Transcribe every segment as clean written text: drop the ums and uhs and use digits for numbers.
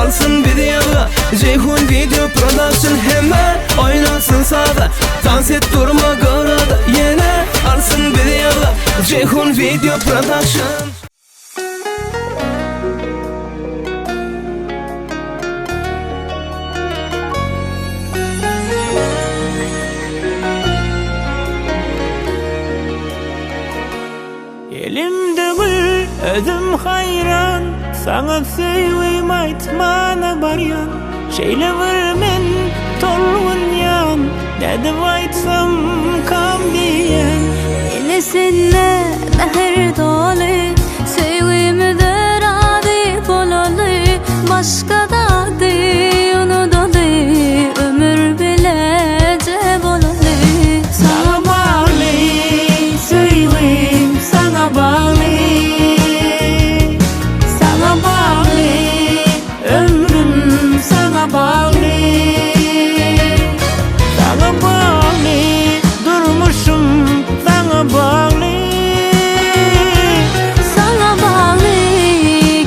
Alsyn bizi ýaga Jeýhun Video Production Hemme oýnasyn saza Tans et durma gyrada Ýene alsyn bizi ýaga Jeýhun Video Production. Elimde gül, özüm haýran, Saňa söýgim aýtmana barýan. Şeýle bir men tolgunýan, Nädip aýtsam kam diýýän. Ene sende mähir doly, Söýgimize razy bolaly, Başga zady unudaly, Ömür bileje bolaly. Saňa bagly söýgim saňa bagly Saňa bagly ömrüm saňa bagly Saňa bagly durmuşym saňa bagly Saňa bagly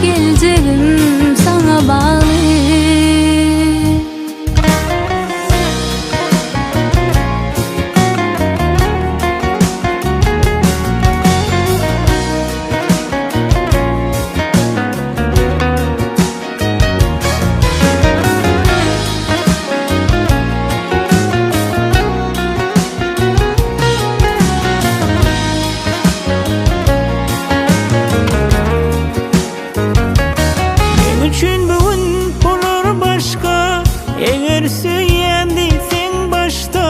geljegim saňa bagly. Meň üçin bu gün bolar başga, Eger söýýän diýseň başda,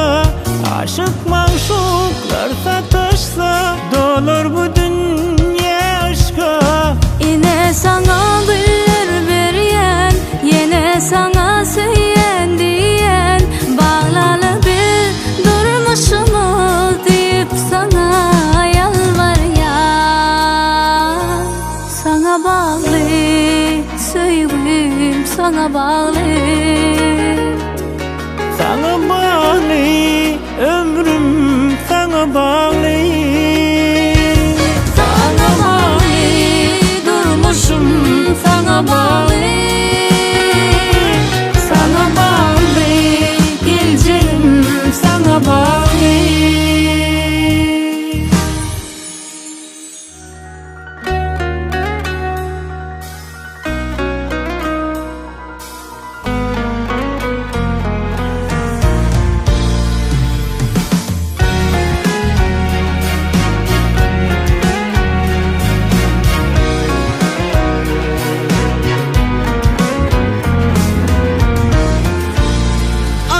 Aşyk magşuklar sataşsa, Dolar bu dünýä yşka. Ine saňa güller berýän, Ýene saňa söýýän diýýän, Baglaly biz durmuşymyz diýip saňa ýalbarýan. Saňa bagly söýgüm saňa bagly. Saňa bagly ömrüm saňa bagly. Saňa bagly durmuşym saňa bagly. Saňa bagly geljegim saňa bagly.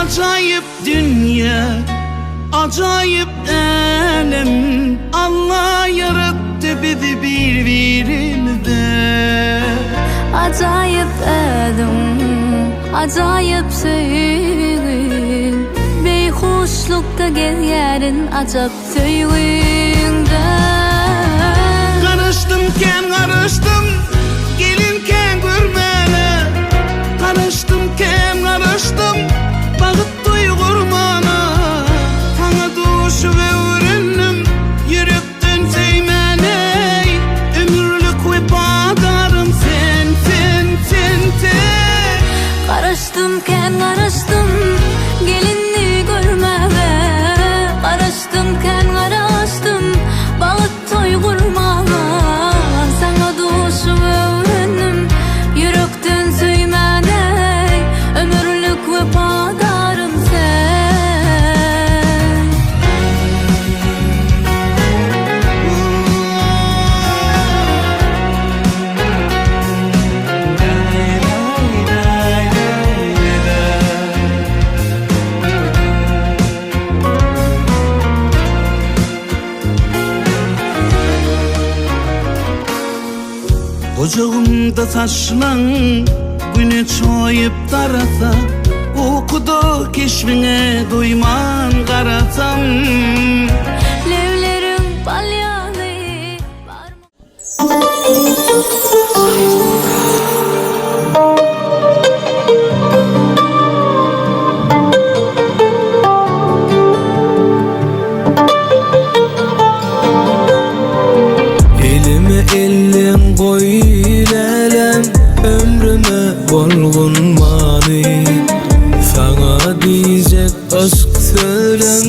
Ajaýyp dünýä, ajaýyp älem, Alla ýaratdy bizi bir-birimize. Ajaýyp özüň, ajaýyp söýgüň, Beýhuşlukda gezýärin ajap söýgüňde. Garaşdym kän garaşdym, gelin kän görmäne, Garaşdym kän garaşdym, bagyt toý gurmana. Saňa duşup öwrendim, ýürekden söýmäne, Ömürlik wepadarym sen, sen, sen, sen. Garaşdym kän garaşdym, gelinni görmäge, Garaşdym kän garaşdym, bagyt toý gurmaga. Saňa duşup öwrendim, ýürekden söýmäne, Ömürlik wepadarym sen. Gujagymda saçlaň güne çoýup darasa, Ukuda keşbiňe doýman garasam. Lebleriň bal ýaly barmak. Elime elleň goý lälem ömrüme. Bolgun many Saňa diýjek yşk sözlem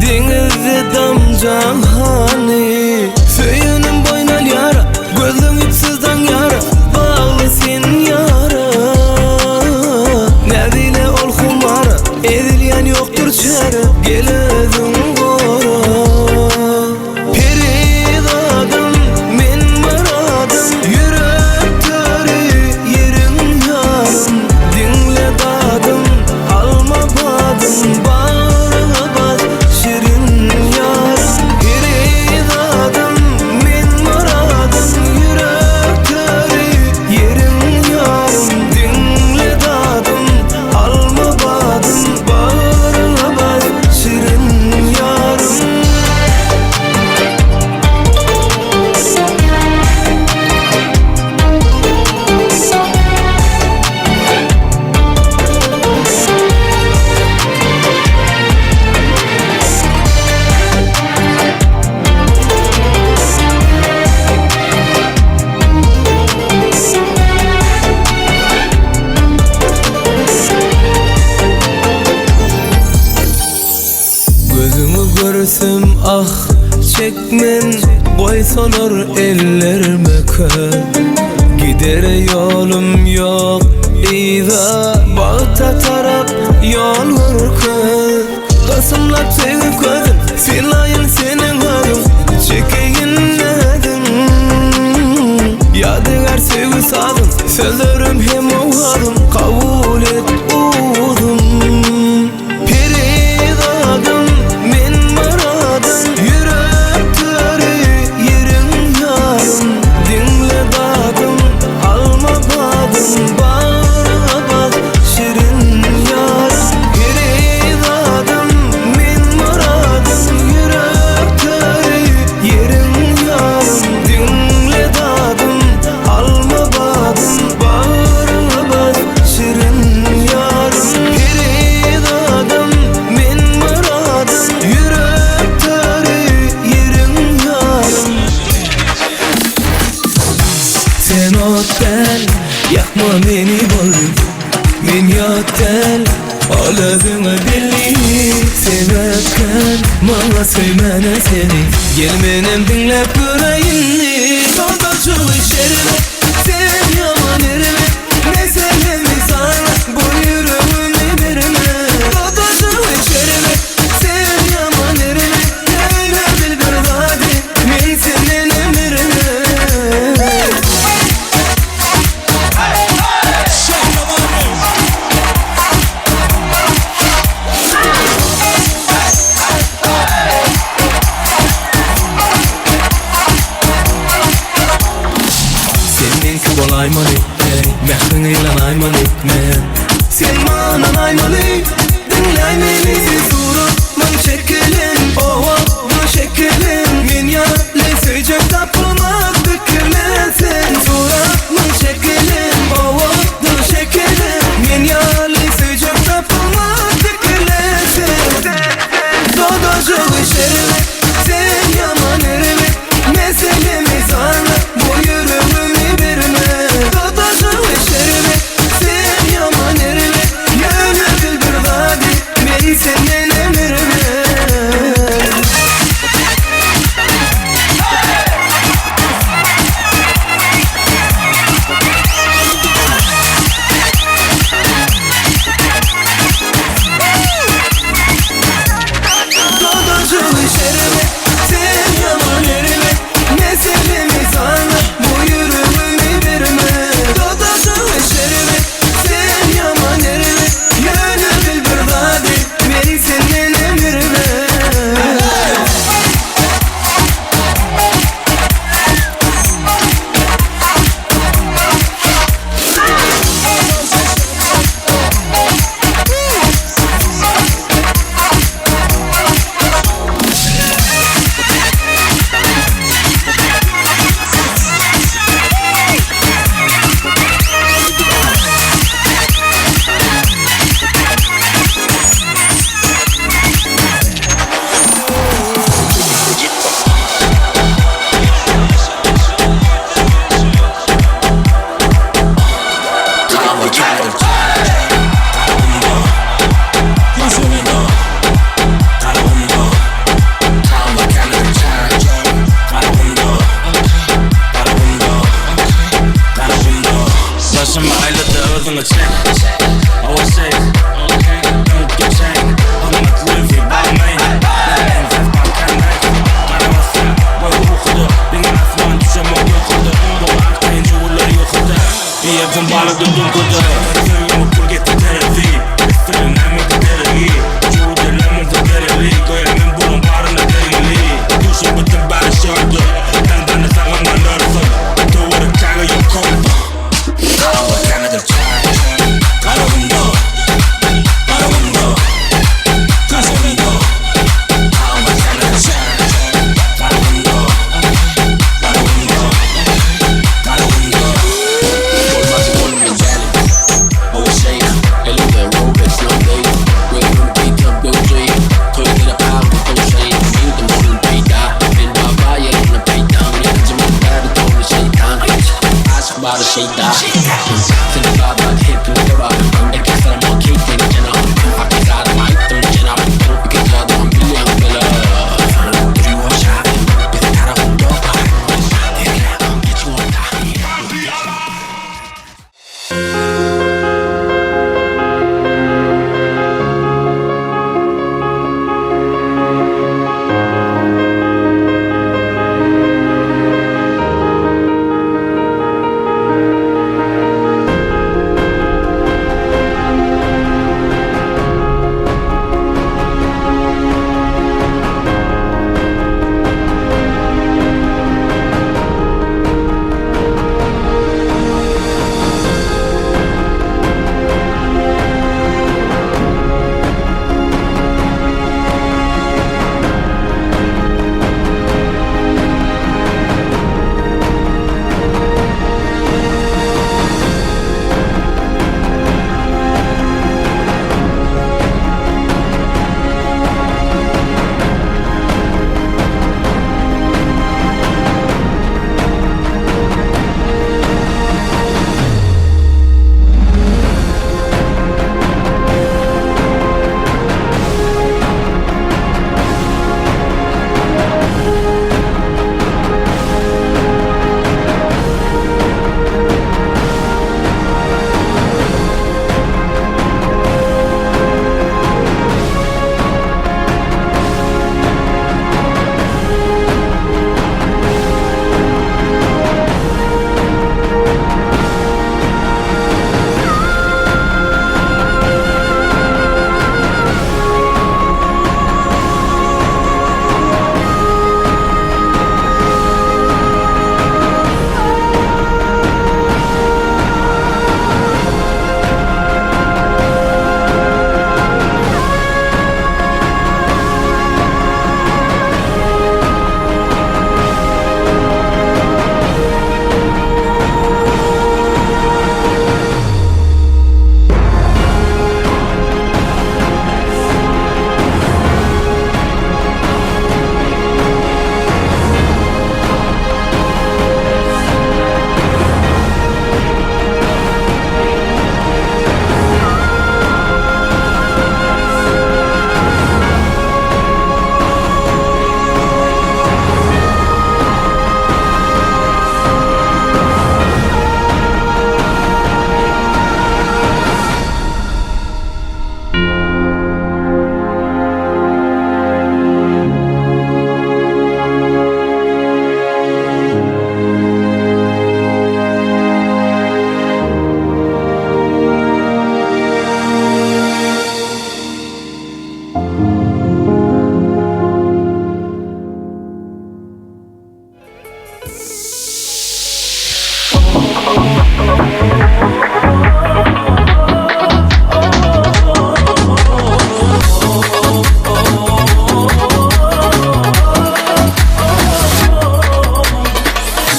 Deňizde damjaň hany Söýenim boýun al ýara Gözleň ýüpsüz daň ýara Bagly sen ýara Näzile ol humara Ezilýän ýokdur çäre Gel özüň gora Perizadym men myradym Ýürek töri ýeriň ýarym Diňle dadym alma badym Bagryňa bas şirin ýarym Perizadym men myradym Ýürek töri ýeriň ýarym Diňle dadym alma badym Bagryňa bas şirin ýarym. Gözüňi görsem ah çekmen Goýsalar ellerime köl Gidere ýolum ýok yza Bagta tarap ýol görkez Gysymlap söýgi közün Synlaýyn seniň özüň Çekeýin näziň Ýadygär söýgi sazyn Sözlerim hem owazym Kabul et uzum Perizadym men myradym Ýürek töri ýeriň ýarym Diňle dadym alma badym Bagryňa bas şirin ýarym Perizadym men myradym Ýürek töri ýeriň ýarym Diňle dadym alma badym Bagryňa bas şirin ýarym Perizadym men myradym Ýürek töri ýeriň ýarym Sen ot däl, ýakma meni boldy Men ýat däl, ol özüňe belli Sebäpkär, maňa söýmäne seni Gel menem diňläp göräýinli Dodajygy şerbet, sen ýaman erbet Meselemi saňa, bu ýüregimi berme Dodajygy şerbet, sen ýaman erbet Ýöne bil bir zady, men sendenem erbet. Sen meňki bolaýmaly, eý, Mähriňe ýylanaýmaly men. Sen maňa ynanaýmaly, diňläý meni. Sen suratmyň şekilin, owadan şekilin. Men ýaly söýjek tapylmaz pikirle sen. Suratmyň şekilin, owadan şekilin. Men ýaly söýjek tapylmaz pikirle sen. Dodajygy şerbet, sen ýaman erbet. Meselemi saňa, bu ýüregimi berme. Dodajygy şerbet, sen ýaman erbet. Ýöne bil bir zady, men sendenem erbet. Başymy aýlada özüňe çek Hawa şeýh Öňüp geçäýin Gymmat Louis Balmain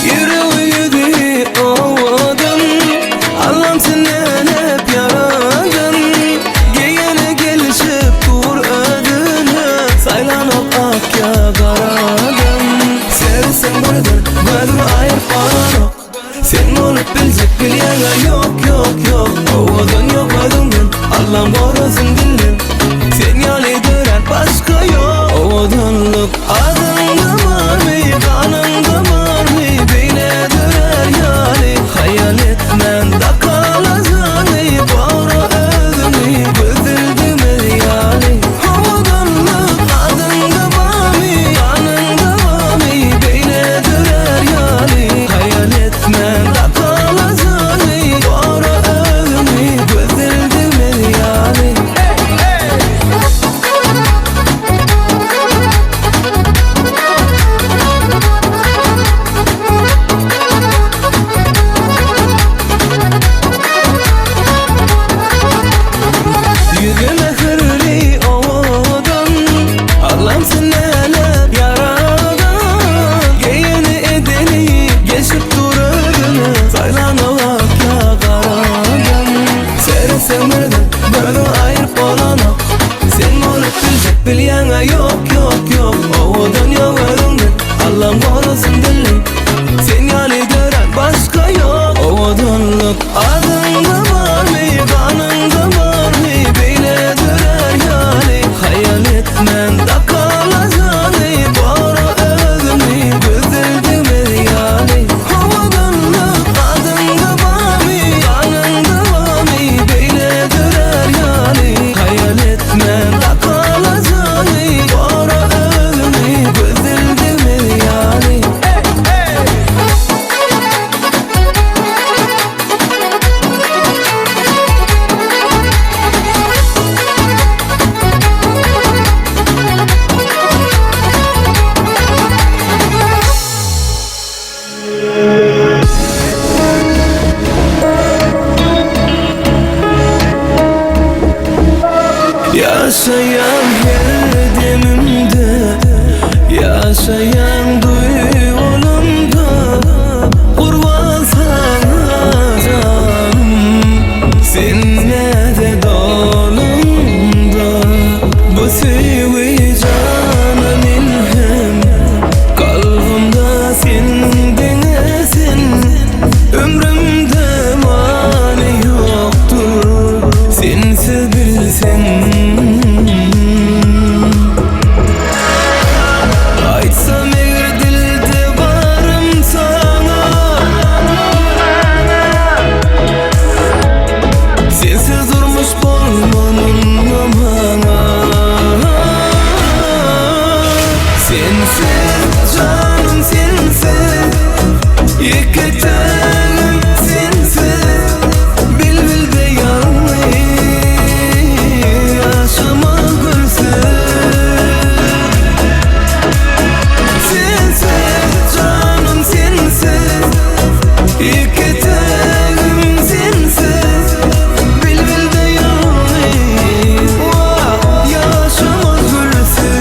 Ýüregi ýüzi owadan Allam senden hep ýaradan Geýene gelişip dur özüne Saýlanok ak ýa garadan Seretseň birden gözüňi aýyryp baranok Sen bolup biljek bilýäňä ýok ýok ýok. Owadan ýok özüňden Allam gorasyn dilden Sen ýaly dörän başga ýok Owadanlyk adyňda barmy Ganyňda barmy Beýle dörär ýaly Haýal etmän dakala jany Gora özüňi Gözel degmez ýaly Owadanlyk adyňda barmy Ganyňda barmy Beýle dörär ýaly Haýal etmän dakala jany Gora özüňi Gözel degmez ýaly Ýüzi mähirli owadan Allam sen näler ýaradan Geýeni edeni geçip dur özüne Saýlanok ak ýa garadan Seretseň birden gözüňi aýryp bolanok Sen bolup biljek bilýäňä ýok ýok ýok Owadan ýok özüňden Allam gorasyn dilli Sen ýaly dörän başga ýok Owadanlyk adyňda barmy Ganyňda barmy Beýle dörär ýaly Haýal etmän dakala jany Gora özüňi Gözel degmez ýaly Owadanlyk adyňda barmy Ganyňda barmy Beýle dörär ýaly Haýal etmän dakala jany Gora özüňi Gözel degmez ýaly Ýaşaýan her demimde Ýaşaýan duýgulamda Gurban saňa janym Sen näde dolumda Bu söýgi jana melhem Kalbymda sen diňe sen Ömrümde many ýokdur Sensiz bilseň Aýtsam eger dilde barym saňa Sensiz durmuş bolmanynda maňa Sensiz janym sensiz Ýeke tägim sensiz Bilbilde ýalňyz Ýaşama gülsüz Sensiz janym sensiz Ýeke tägim sensiz Bilbilde ýalňyz Wah ýaşama gülsüz.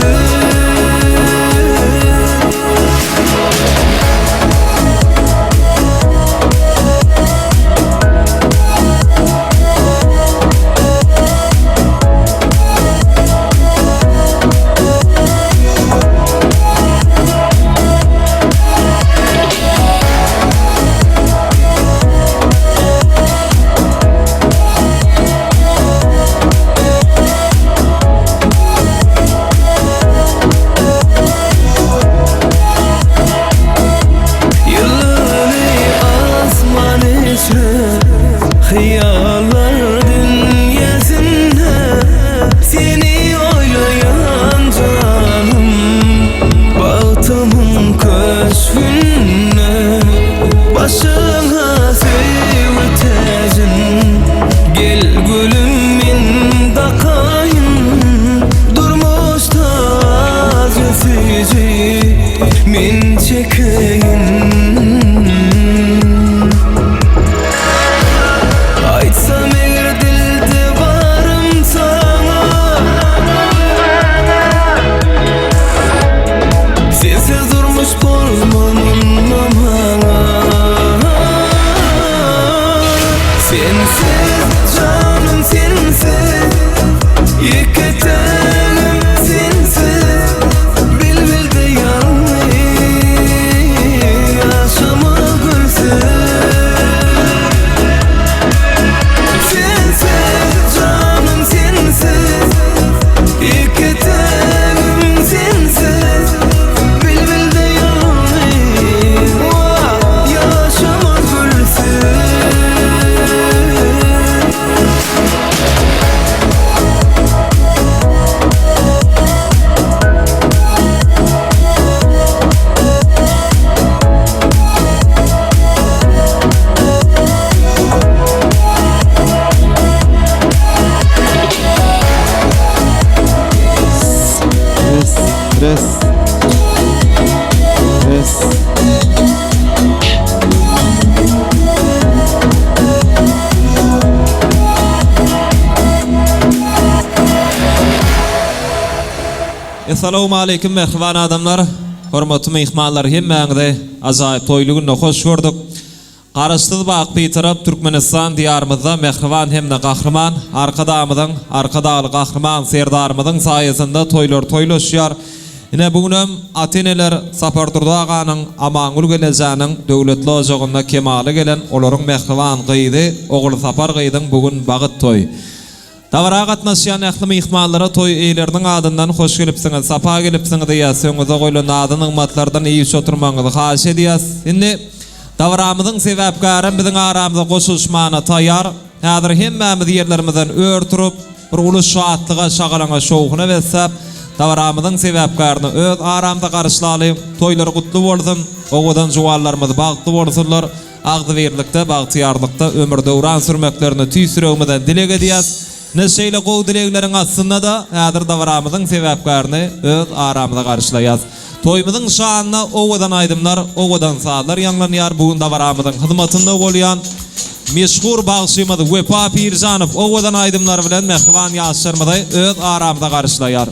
Ýyldyzly asman içre Hyýallar dünýäsinde Seni oýlaýan janym Bagtymyň köşgünde Başyňa söýgi täjin Gel gülüm men dakaýyn Durmuşda ajy süýji men çekeýin Aýtsam eger dilde barym saňa Sensiz durmuş bolmanynda maňa Sensiz janym sensiz Ýeke tägim sensiz Bilbilde ýalňyz Ýaşama gülsüz. Essalawmaleýkim mähriban adamlar, hormatly myhmanlar hemmäňizi ajaýyp toýly günde hoş gördük. Garaşsyz baky Bitarap Türkmenistan Diýarymyzda mähriban hem-de Gahryman Arkadagymyzyň, Arkadagly Gahryman Serdarymyzyň saýasynda toýlar toýlaşýar. Ine bu günem ata-eneler Sapardurdy aganyň, Amangül gelnejäniň döwletli ojagynda kemala gelen olaryň mähriban gyzy Ogulsapar gyzyň bu gün bagyt toýy. Dabara gatnaşýan ähli myhmanlara toý eýeleriniň adyndan hoş gelipsiňiz, sapa gelipsiňiz diýýäs, öňüňize goýlan nazy-nygmatlardan iýip oturmagyňyzy haýyş edýäs. Indi dabaramyzyň sebäpkärem biziň aramyza goşulyşmana taýýar. Häzir hemmämiz ýerlerimizden ör turup, bir uly şatlyga, şagalaňa, şowhuna besläp, dabaramyzyň sebäpkärini öz aramyzda garşylaly. Toýlar gutly bolsun, owadan juwanlarymyz bagtly bolsunlar! Agzybirlikde, bagtyýarlykda ömür-döwran sürmeklerini tüýs ýüregimizden dileg edýäs. Ine, şeýle gowy dilegleriň astynda-da, häzir dabaramyzyň sebäpkärini öz aramyza garşylaýas. Toýumyzyň şanyna owadan aýdymlar, owadan sazlar ýaňlanýar. Bu gün dabaramyzyň hyzmatynda bolýan meşhur bagşymyz Wepa Pirjanow owadan aýdymlary bilen mähriban ýaşlarymyzy öz aramyza garşylaýar.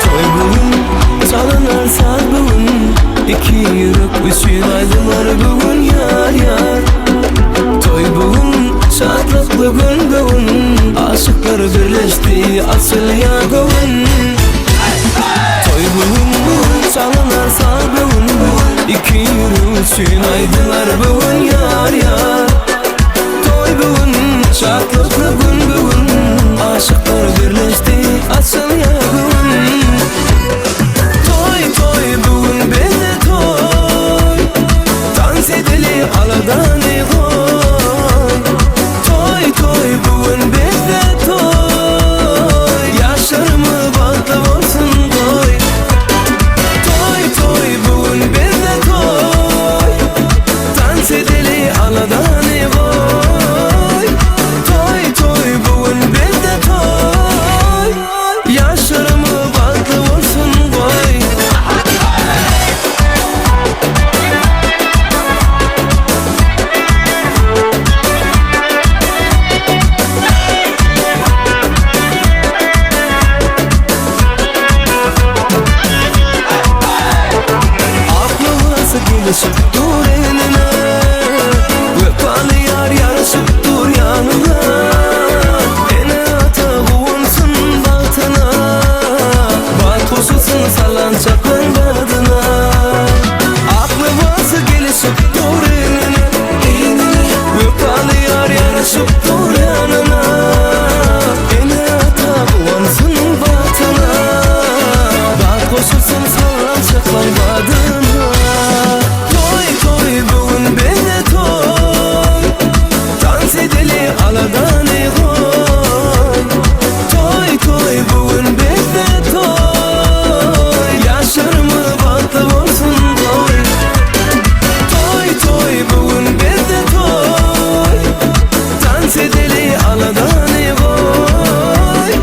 Toý bu gün, çalynar saz bu gün, Iki ýürek üçin aýdylar bu gün ýar ýar. Toý bu gün, şatlykly gün bu gün, Aşyklar birleşdi, açylýar göwün. Toý bu gün, çalynar saz bu gün, Iki ýürek üçin aýdylar bu gün ýar ýar. Toý bu gün, şatlykly gün bu gün, Aşyklar birleşdi, açylýar göwün. Toý, toý bu gün bizde toý, Tans edeli aladany goý. Toý, toý bu gün bizde toý, Ýaşlarymyz bagtly bolsun goý. Toý, toý bu gün bizde toý, Tans edeli aladany goý. Toý, toý bu gün bizde toý, Ýaşlarymyz bagtly bolsun goý. Ak lybasy gelişip dur egnine, Wepaly ýar ýaraşyp dur ýanyna. Ene-ata guwansyn bagtyna, Bagt goşulsyn sallançakdan badyna. Ak lybasy gelişip dur egnine, Wepaly ýar ýaraşyp dur ýanyna. Ene-ata guwansyn bagtyna, Bagt goşulsyn sallançakdan badyna. Toý, toý, bu gün bizde toý, Tans edeli aladany goý. Toý, toý, bu gün bizde toý, Ýaşlarymyz bagtly bolsun goý. Toý, toý, bu gün bizde toý, Tans edeli aladany goý.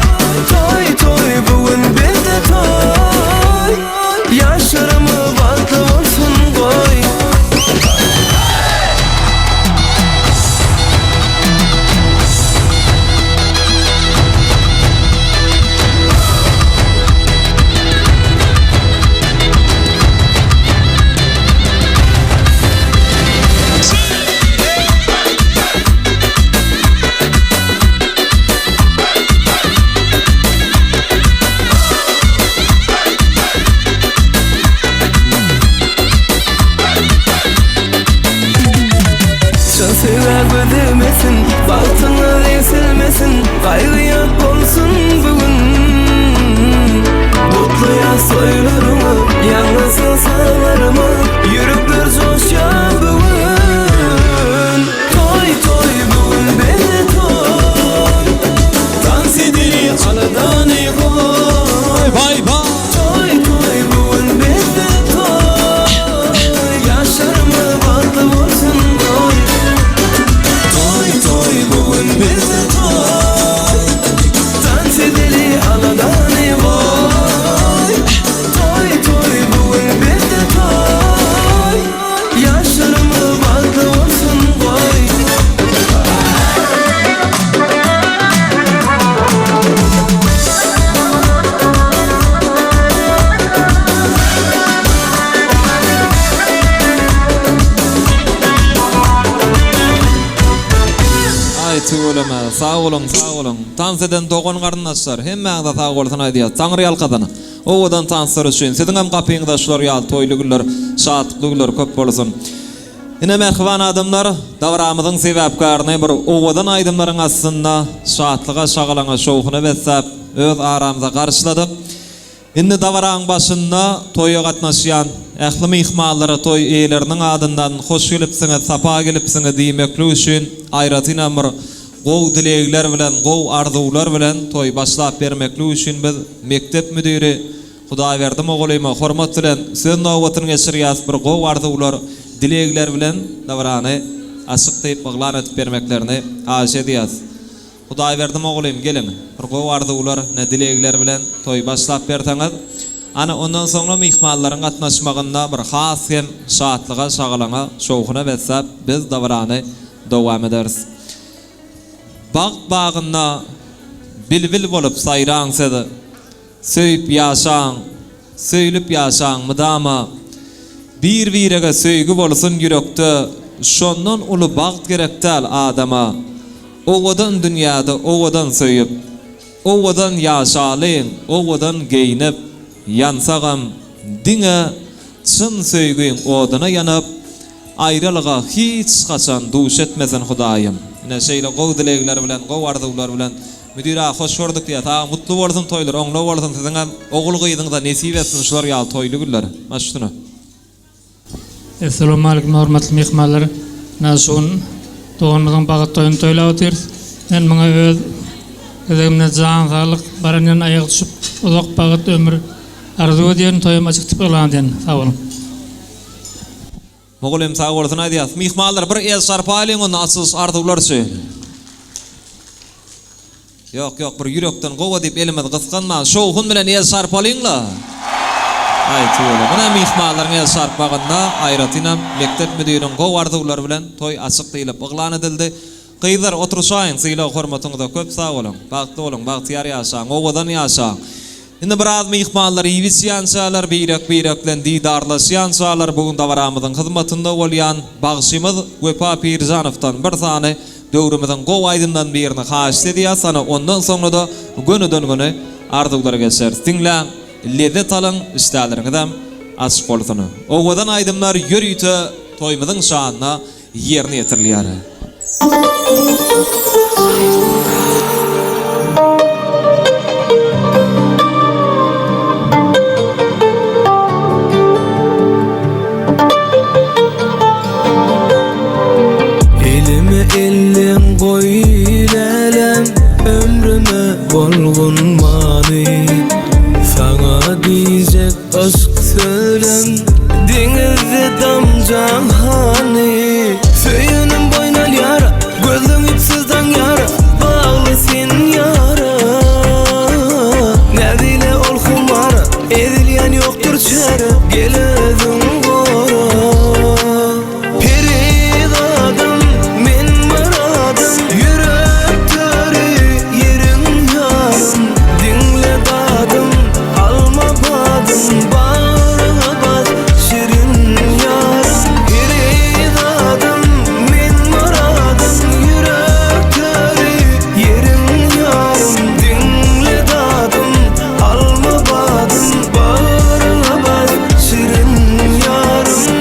Toý, toý, bu gün bizde toý, Ýaşlarymyz bagtly bolsun goý. Tüweleme, sag boluň, sag boluň. Tans eden dogan garyndaşlar, hemmäňize sag bolsun aýdýas. Taňry ýalkasyn. Owadan tanslar üçin. Siziňem gapyňyzda şular ýaly toýly günler, şatlykly günler köp bolsun. Ine mähriban adamlar, dabaramyzyň sebäpkärini bir owadan aýdymlaryň astynda şatlyga, şagalaňa, şowhuna besläp, öz aramyza garşyladyk. Indi dabaraň başynda toýa gatnaşýan ähli myhmanlara toý eýeleriniň adyndan hoş gelipsiňiz, sapa gelipsiňiz diýmeklik üçin aýratynam bir gowy dilegler bilen, gowy arzuwlar bilen toýy başlap bermeklik üçin biz mekdep müdiri Hudaýberdi mugallyma hormat bilen söz nobatyny geçirýäs, bir gowy arzuwlar, dilegler bilen dabarany açyk diýip yglan edip bermeklerini haýyş edýäs. Hudaýberdi mugallym geliň, bir gowy arzuwlar, ne dilegler bilen toýy başlap berseňiz. Ana, ondan soňra myhmanlaryň gatnaşmagynda bir has hem şatlyga, şagalaňa, şowhuna besläp biz dabarany dowam ederis. Bagt bagynda bilbil bolup saýraň siz. Söýüp ýaşaň, söýlüp ýaşaň mydama. Bir-birege söýgi bolsun ýürekde, Şondan uly bagt gerek däl adama. Owadan dünýäde owadan söýüp, Owadan ýaşalyň, owadan geýnip, Ýansagam diňe çyn söýgiň oduna ýanyp, Aýralyga hiç haçan duş etmesin Hudaýym. Ine şeýle gowy dilegler bilen, gowy arzuwlar bilen Müdir aga hoş gördük diýýäs agam gutly bolsun toýlar oňla bolsun siziňem ogul gyzyňyza nesip etsin şular ýaly toýly günler baş üstüne. Essalawmaleýkim hormatly myhmanlar. Ynha şu gün doganymyzyň bagyt toýuny toýlap otyrys. Men muňa öz gezegimde jan saglyk, baran ýerine aýagy düşüp uzak bagyt ömür arzuw edýärin. Toýum açyk diýip yglan edýän. Sag boluň. Mugallym sag bolsun aýdýas. Myhmanlar bir el şarpaýlyň onda açylyş arzuwlar üçin. Ýok ýok bir ýürekden gowa diýip elimizi gysganman şowhun bilen el şarpalyňla. Aý tüweleme. Muna myhmanlaryň el şarpmagynda aýratynam mekdep müdiriniň gowy arzuwlary bilen toý açyk diýlip yglan edildi. Gyzlar oturyşaýyň sylag hormatyňyza köp sag boluň. Bagtly boluň bagtyýar ýaşaň owadan ýaşaň. Indi biraz myhmanlar iýip-içýänçäler, birek-birek bilen didarlaşýançalar bu gün dabaramyzyň hyzmatynda bolýan bagşymyz Wepa Pirjanowdan bir sany döwrümiziň gowy aýdymlarynyň birini haýyşt edýäs, ana ondan soňra-da gönüden-göni arzuwlara geçeris. Diňläň, lezzet alyň, işdäleriňizem açyk bolsun. Owadan aýdymlar ýörite toýumyzyň şanyna ýerine ýetirilýär. Elime elleň goý lälem Ömrüme bolgun many Saňa diýjek Yşk sözlem deňizde damjaň hany Söýenim boýun alýara Gözleň ipsiz daň ýara Bagly sen ýara Näzile ol humara Ezilýän ýokdur çäre Gel özüň gora Perizadym men myradym Ýürek töri ýeriň ýarym Diňle dadym alma badym Bagryňa bas şirin ýarym Perizadym men myradym Ýürek töri ýeriň ýarym Diňle dadym alma badym Bagryňa bas şirin ýarym.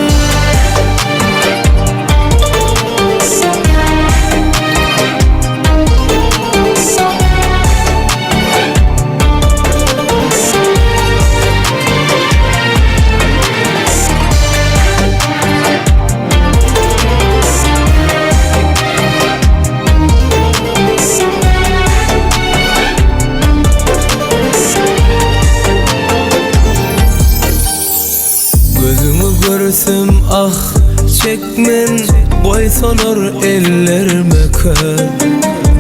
Gözüňi görsem ah çekmen Goýsalar ellerime kör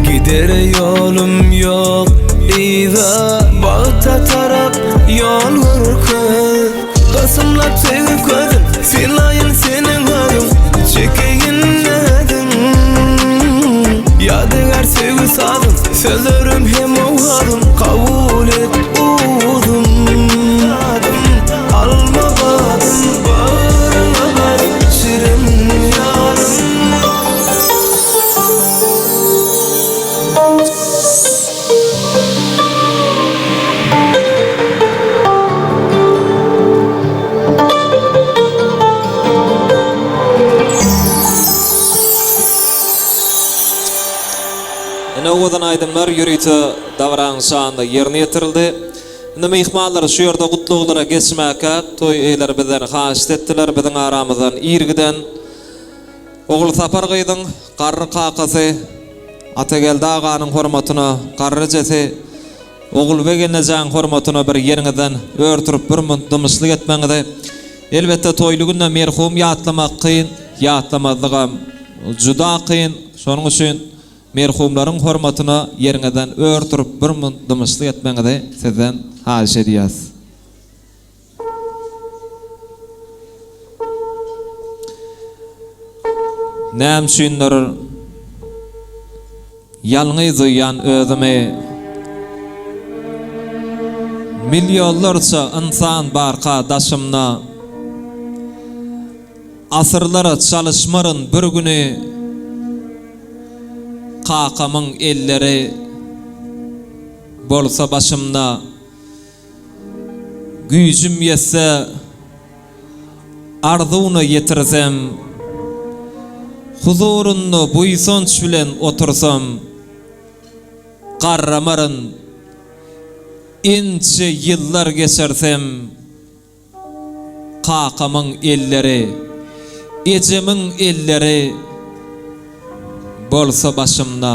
Gidere ýolum ýok yza Bagta tarap ýol görkez Gysymlap söýgi közün Sylaýyn seniň özüň Çekeýin näziň Ýadygär söýgi sazyn Sözlerim hem owazym Kabul et uzum Alma badym Bagryňa bas şirin ýarym. Ine owadan aýdymlar ýörite dabaraň şanyna ýerine ýetirildi. Indi myhmanlar şu ýerde gutlaglara geçmäkä toý eýeleri bizden haýyşt etdiler, biziň aramyzdan ir giden Ogulsapar gyzyň garry kakasy Atageldi aganyň hormatyna garry ejesi Ogulbeg ennejäň hormatyna bir ýeriňizden ör turup bir munt dymyşlyk etmegiňizi, elbetde toýly günde merhum ýatlamak kyn, ýatlamazlygam juda kyn, şonuň üçin merhumlaryň hormatyna ýeriňizden ör turup bir munt dymyşlyk etmegiňizi sizden haýyş edýäs. Näme üçindir ýalňyz duýýan özümi Millionlarça ynsan barka daşymda Asyrlara çalyşmaryn bir güni Kakamyň elleri bolsa başymda. Güýjüm ýetse, arzuwna ýetirsem, Huzurynda buýsanç bilen otursam, Garramaryn, ençe ýyllar geçirsem, Kakamyň elleri, ejemiň elleri bolsa başymda.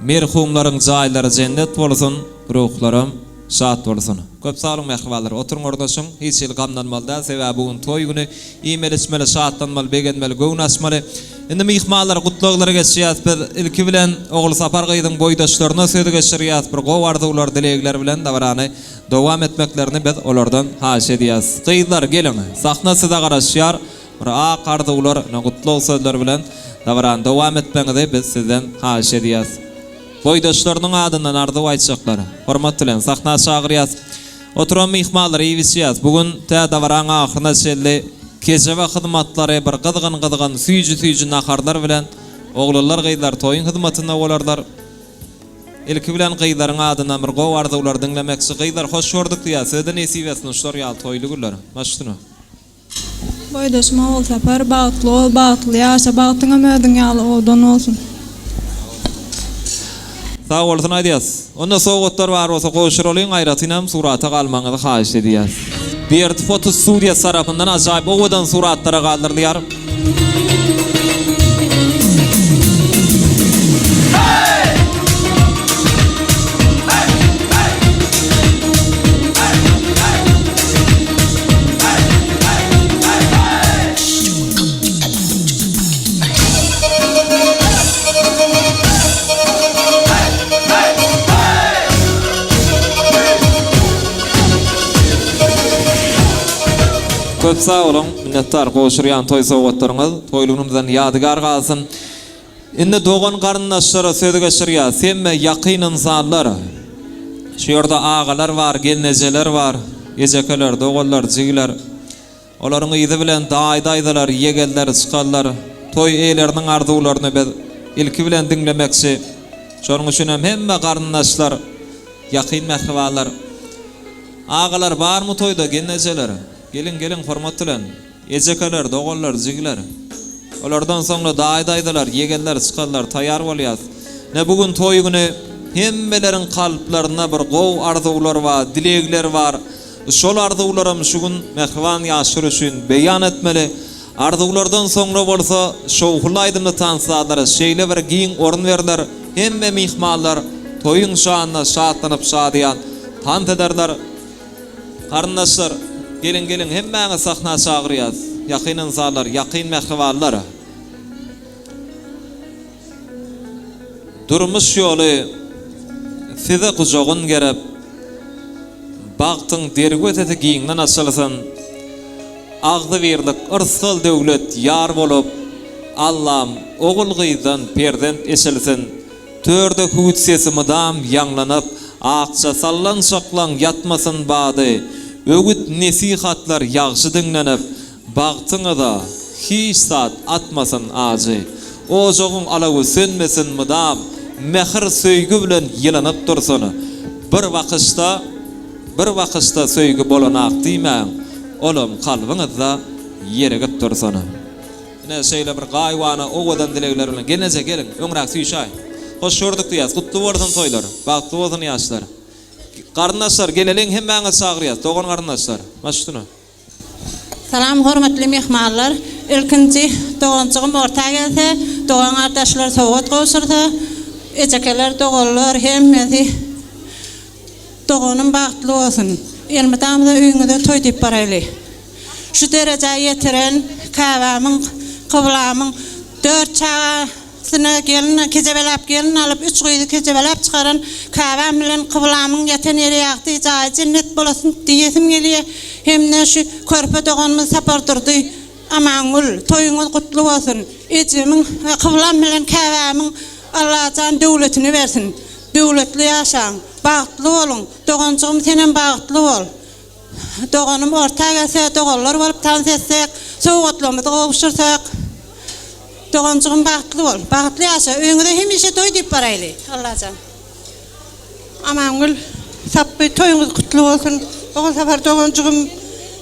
Merhumlaryň jaýlary jennet bolsun, ruhlaram şat bolsun. Köp sag boluň mähribanlar. Oturyň ornaşyň, hiç hili gamlanmaly däl, sebäbi bu gün toý güni, iýmeli içmeli, şatlanmaly, begenmeli, göwün açmaly. Indi myhmanlar gutlaglara geçýäs biz. Ilki bilen Ogulsapar gyzyň boýdaşlaryna sözi geçirýäs, bir gowy arzuwlar, dilegler bilen dabarany dowam etmeklerini biz olardan haýyş edýäs. Gyzlar geliň, sahna size garaşýar. Bir ak arzuwlar, gutlag sözler bilen dabarany dowam etmegiňizi biz sizden haýyş edýäs. Boýdaşlarynyň adyndan arzuw aýtjaklar, hormat bilen sahna çagyrýas. Oturan myhmanlar iýip-içýäs. Bu gün tä dabaraň ahyryna çenli kejebe hyzmatlary bir gyzgyn-gyzgyn süýji-süýji naharlar bilen oglanlar-gyzlar toýuň hyzmatynda bolarlar. Ilki bilen gyzlaryň adyndan bir gowy arzuwlar diňlemekçi. Gyzlar hoş gördük diýýäs. Size-de nesip etsin şular ýaly toýly günler. Baş üstüne. Boýdaşym Ogulsapar bagtly bol bagtly ýaşa bagtyňam özüň ýaly owadan bolsun. Sag bolsun aýdýas. Onda sowgatlar bar bolsa gowşuralyň aýratynam surata galmagyňyzy haýyş edýäs. Berdi foto studiýasy tarapyndan ajaýyp owadan suratlara galdyrylýar. Köp sag boluň, minnetdar gowşurýan toý sowgatlaryňyz toýly günümizden ýadygär galsyn. Indi dogan garyndaşlara söz geçirýäs. Hemme ýakyn ynsanlar. Şu ýerde agalar bar, gelnejeler bar, ejekeler, doganlar, jigiler. Olaryň yzy bilen daýy-daýzalar, ýegenler çykarlar. Toý eýeleriniň arzuwlaryny biz ilki bilen diňlemekçi. Şonuň üçin hem hemme garyndaşlar, ýakyn mähribanlar. Agalar barmy toýda, gelnejeler? Geliň, geliň hormat bilen. Ejekeler, doganlar, jigiler. Olardan soňra daýy-daýzalar, ýegenler çykarlar, taýýar bolýas. Ine, bu gün toý güni hemmeleriň kalplarynda bir gowy arzuwlar bar, dilegler bar. Şol arzuwlaram şu gün mähriban ýaşlar üçin beýan etmeli. Arzuwlardan soňra bolsa şowhunly aýdymly tans-sazlara şeýle bir giň orun berler, hemme myhmanlar toýuň şanyna şatlanyp şadyýan tans ederler. Garyndaşlar, geliň, geliň, hemmäňizi sahna çagyrýas. Ýakyn ynsanlar, ýakyn mähribanlar. Durmuş ýoly size gujagyn gerip, bagtyň derwezesi giňden açylsyn. Agzybirlik, yrsgal-döwlet ýar bolup, Allam ogul-gyzdan perzent eçilsin. Törde hüwüt sesi mydam ýaňlanyp, Akja sallançaklaň ýatmasyn bady. Öwüt-nesihatlar ýagşy diňlenip, Bagtyňyza hiç zat atmasyn ajy. Ojagyň alawy sönmesin mydam, Mähir-söýgi bilen ýylanyp dursun. Bir bakyşda, bir bakyşda söýgi bolanak diýmäň, Olam kalbyňyzda ýerigip dursun. Ine, şeýle bir gaýybana owadan dilegler bilen. Gelneje, geliň, öňräk süýşäý. Hoş gördük diýýäs. Gutly bolsun toýlar. Bagtly bolsun ýaşlar. Garyndaşlar geleliň hemmäňizi çagyrýas. Dogan garyndaşlar. Baş üstüne. Salam hormatly myhmanlar. Ilkinji doganjygym orta gelse, dogan gardaşlar sowgat gowşursa, ejekeler, doganlar hemmesi doganym bagtly bolsun. Elmydamyza öýüňize toý diýip baraýly. Şu derejä ýetiren käbämiň, kyblamyň dört çaga syna gelin kejebeläp gelin alyp, üç gyzy kejebeläp çykaran käbäm bilen kyblamyň ýatan ýeri ýagty, jaýy jennet bolasyn diýesim gelýär. Hem-de şu körpe doganymyz Sapardurdy Amangül, toýuňyz gutly bolsun! Ejemiň we kyblam bilen käbämiň Allajan döwletini bersin! Döwletli ýaşaň! Bagtly boluň! Doganjygym senem bagtly bol! Doganym orta gelse, doganlar bolup tans etsek, sowgatlarymyzy gowşursak. Doganjygym bagtly bol, bagtly ýaşa, öýüňize hemişe toý diýip baraýly. Allajan. Amangül, Sapby toýuňyz gutly bolsun. Ogulsapar doganjygym,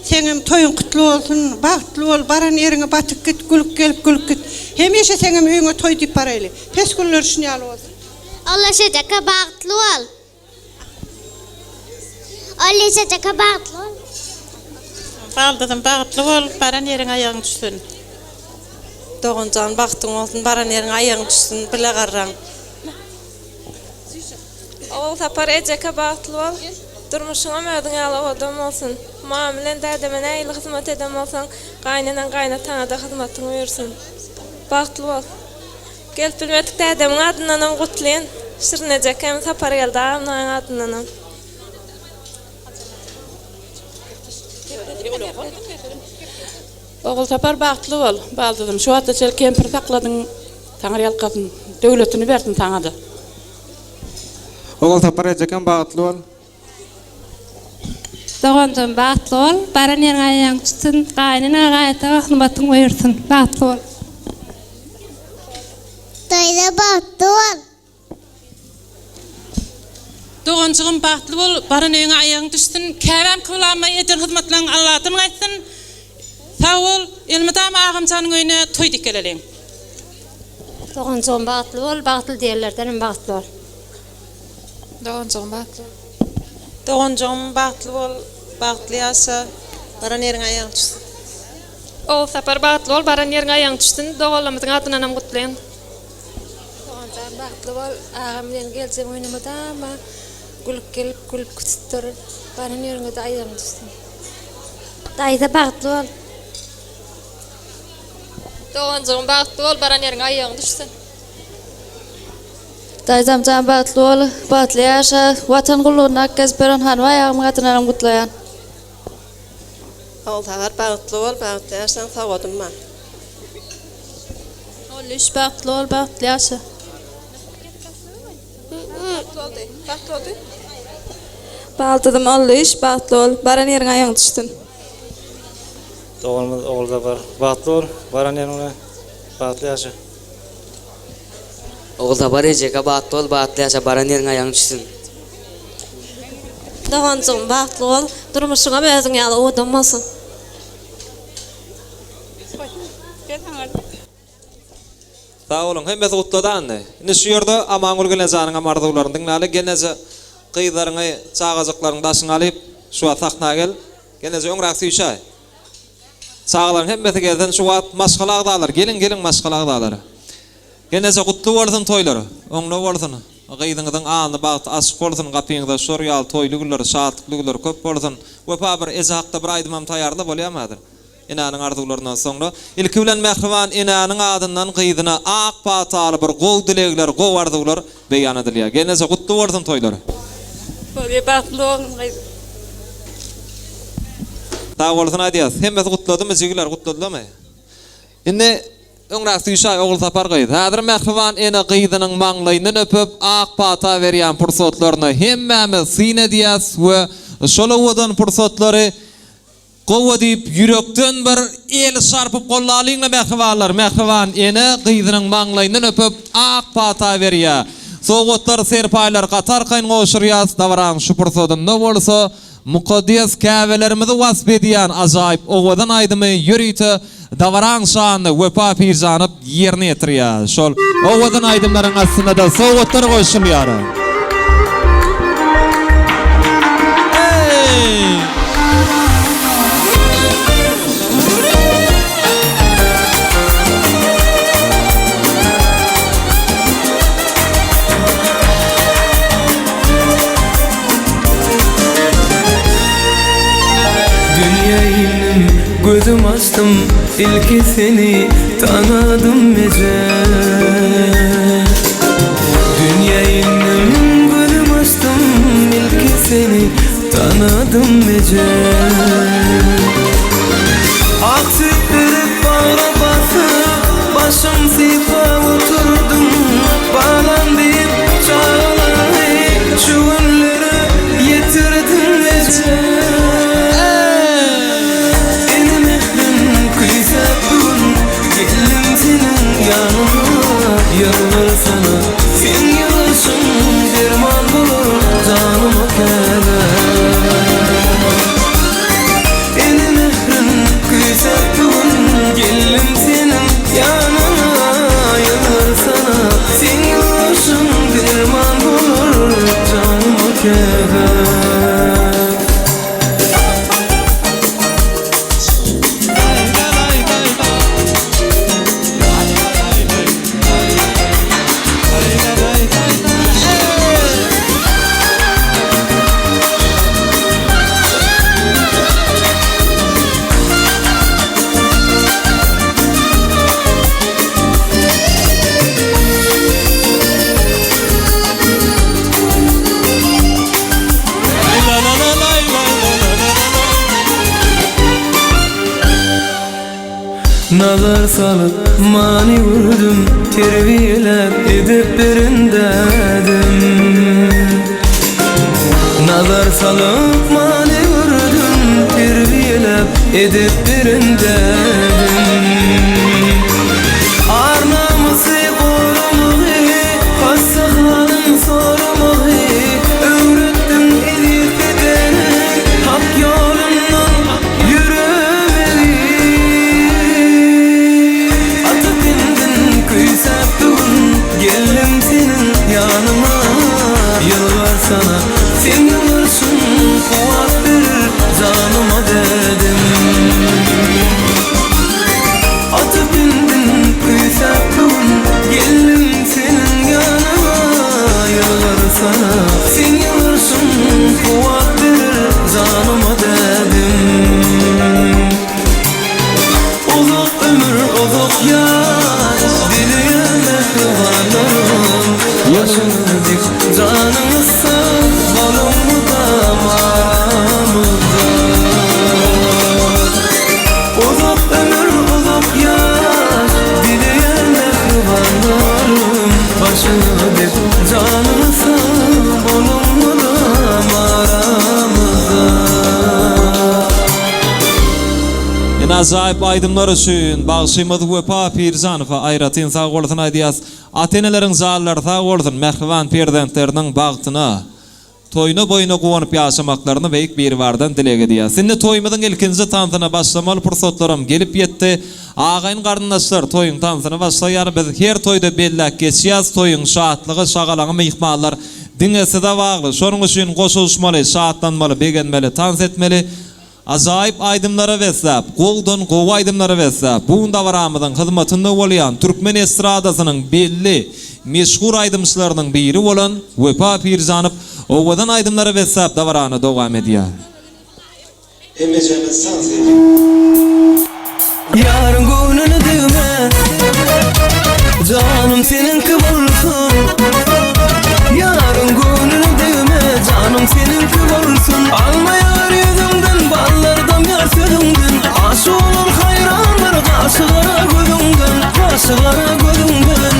seňem toýuň gutly bolsun. Bagtly bol, baran ýeriňe batyp git, gülüp gelip, gülüp git. Hemişe seňem öýüňe toý diýip baraýly. Pes günler şun ýaly bolsun. Allaşejeke bagtly bol. Allaşejeke bagtly bol. Baldyzym bagtly bol, baran ýeriňe aýagyň düşsün. Doganjan bagtyň bolsun, baran ýeriňe aýagyň düşsün, bile garraň. Ogulsapar ejeke bagtly bol. Durmuşyňam özüň ýaly owadan bolsun. Mama bilen dädeme nähili hyzmat eden bolsaň, gaýyneneň gaýynataňada hyzmatyň buýursyn. Bagtly bol. Gelip bilmedik dädemiň adyndanam gutlyn. Şirin ejekem, Sapargeldi agamlaryň adyndanam. Ogulsapar bagtly bol, baldyzym. Şu wagta çenli kempir sakladyň, Taňry ýalkasyn, döwletini bersin saňa-da. Ogulsapar ejekem bagtly bol. Doganjan bagtly bol, baran ýeriňe aýagyň tutsun, gaýynene gaýynata hyzmatyň buýursyn. Bagtly bol. Daýza bagtly bol. Doganjygym bagtly bol, baran öýüňe aýagyň düşsün, käbäm kyblama eden hyzmatlaryň Alladan gaýtsyn. Sag bol, elmydama agamjanyň öýüne toý dik geleliň. Doganjygym bagtly bol, bagtly diýenlerdenem bagtly bol. Doganjygym bagtly bol. Doganjygym bagtly bol, bagtly ýaşa, baran ýeriňe aýagyň düşsün. Ogulsapar bagtly bol, baran ýeriňe aýagyň düşsün, doganlarymyzyň adyndanam gutlaýan. Doganjan bagtly bol, agam bilen geljegiň öýüne mydama gülüp gelip, gülüp gitip dur, baran ýeriňede aýagyň düşsün. Daýza bagtly bol. Doganjygym bagtly bol, baran ýeriňe aýagyň düşsün. Daýzamjan bagtly bol, bagtly ýaşa, Watan gullugynda ak gezip ýören Hanbaý agamyň adyndanam gutlaýan. Ogulsapar bagtly bol bagtly ýaşaň sowadym bar. Olliş bagtly bol bagtly ýaşa. Baldyzym Olliş bagtly bol baran ýeriňe aýagyň düşsün. Doganymyz Ogulsapar bagtly bol baran ýeriňde bagtly ýaşa. Ogulsapar ejeke bagtly bol bagtly ýaşa baran ýeriňe aýagyň düşsün. Doganjygym bagtly bol, durmuşyňam özüň ýaly owadan bolsun. Sag boluň, hemmesi gutlady andy. Indi şu ýerde Amangül gelnejäniňem arzuwlaryny diňläli. Gelneje gyzlaryňy, çagajyklaryňy daşyňa alyp, şu wagt sahna gel. Gelneje öňräk süýşäý. Çagalaryň hemmesi gelsin şu wagt maşgala agzalary geliň geliň maşgala agzalary. Gelneje gutly bolsun toýlar oňly bolsun gyzyňyzyň alny bagty açyk bolsun gapyňyzda şor ýaly toýly günler şatlykly günler köp bolsun Wepa bir eje hakda bir aýdymam taýarla bolýamy häzir enäniň arzuwlaryndan soňra ilki bilen mähriban enäniň adyndan gyzyna ak pataly bir gowy dilegler gowy arzuwlar Beýan edilýär. Gelneje gutly bolsun toýlar. Bolýa bagtly boluň gyzym. Sag bolsun aýdýas. Hemmesi gutladymy jigiler gutladylarmy? Indi öňräk süýşäý Ogulsapar gyz. Häzir mähriban ene gyzynyň maňlaýyndan öpüp ak pata berýän pursatlaryna hemmämiz syn edýäs we şol owadan pursatlary Gowy diýip ýürekden bir el çarpyp gollalyňla mähribanlar mähriban ene gyzynyň maňlaýyndan öpüp ak pata berýä sowgatlar serpaýlar gaty arkaýyn gowşurýas dabaraň şu pursadynda bolsa mukaddes käbelerimizi wasp edýän ajaýyp owadan aýdymy ýörite. Dabaraň şanyna Wepa Pirjanow ýerine ýetirýär. Şol owadan aýdymlaryň astynda-da sowgatlar goşulýar. Eý! Dünýä indim, gözüm açdym, ilki seni tanadym eje. Dünýä indim, gözüm açdym, ilki seni tanadym eje. Ak süýt berip bagra basyp, başym sypap oturdym, balam diýip çagalary şu günlere ýetirdiň eje. Ene mährin küýsäp bu gün geldim seniň ýanyňa, ýalbarsana seň ýylgyryşyň derman bolar janyma käbä. Ene mährin küýsäp bu gün geldim seniň ýanyňa, ýalbarsana seň ýylgyryşyň derman bolar janyma käbä. Nazar salyp many gördüm, Terbiýeläp edep beren dädem. Nazar salyp many gördüm, Terbiýeläp edep beren dädem. Ar-namysy goramagy, Hassa halyn soramagy, Öwretdiň eziz pederiň Hak ýolundan ýöremegi. Ata mündüm küýsäp bu gün, Geldim seniň ýanyňa. Ýalbarsana, seň ýalbaryşyň Kuwwat berer janyma dädem. Ata mündüm küýsäp bu gün, Geldim seniň ýanyňa. Ýalbarsana, seň ýalbaryşyň Kuwwat berer janyma dädem. Uzak ömür, uzak ýaş dileýän mähribanlarym. Başyňyz dik, janyňyz sag, boluň mydam aramyzda. Uzak ömür, uzak ýaş dileýän mähribanlarym. Başyňyz dik, janyňyz sag, boluň mydam aramyzda. Ine ajaýyp aýdymlar üçin bagşymyz Wepa Pirjanowa aýratyn sag bolsun aýdýas. Ata-eneleriň janlary sag bolsun, mähriban perzentleriniň bagtyna, toýuna boýuna guwanyp ýaşamaklaryny Beýik Biribardan dileg edýäs. Indi toýumyzyň ilkinji tansyna başlamaly pursatlaram gelip ýetdi. Agaýyn-garyndaşlar toýuň tansyny başlaýar. Biz her toýda belläp geçýäs, toýuň şatlygy, şagalaňy myhmanlar diňe size bagly. Şonuň üçin goşulyşmaly, şatlanmaly, begenmeli, tans etmeli. Ajaýyp aýdymlara besläp, gowudan gowy aýdymlara besläp, bu gün dabaramyzyň hyzmatynda bolýan türkmen estradasynyň belli, meşhur aýdymçylarynyň biri bolan Wepa Pirjanow owadan aýdymlara besläp dabarany dowam edýär. Hemmejemiz tans edýäs. Ýaryň göwnüne degme Janym seniňki bolsun Ýaryň göwnüne degme Janym seniňki bolsun Almaýar ýüzüňden Ballar damýar sözüňden Aşyk bolan haýrandyr Gaşy gara gözüňden Gaşy gara gözüňden.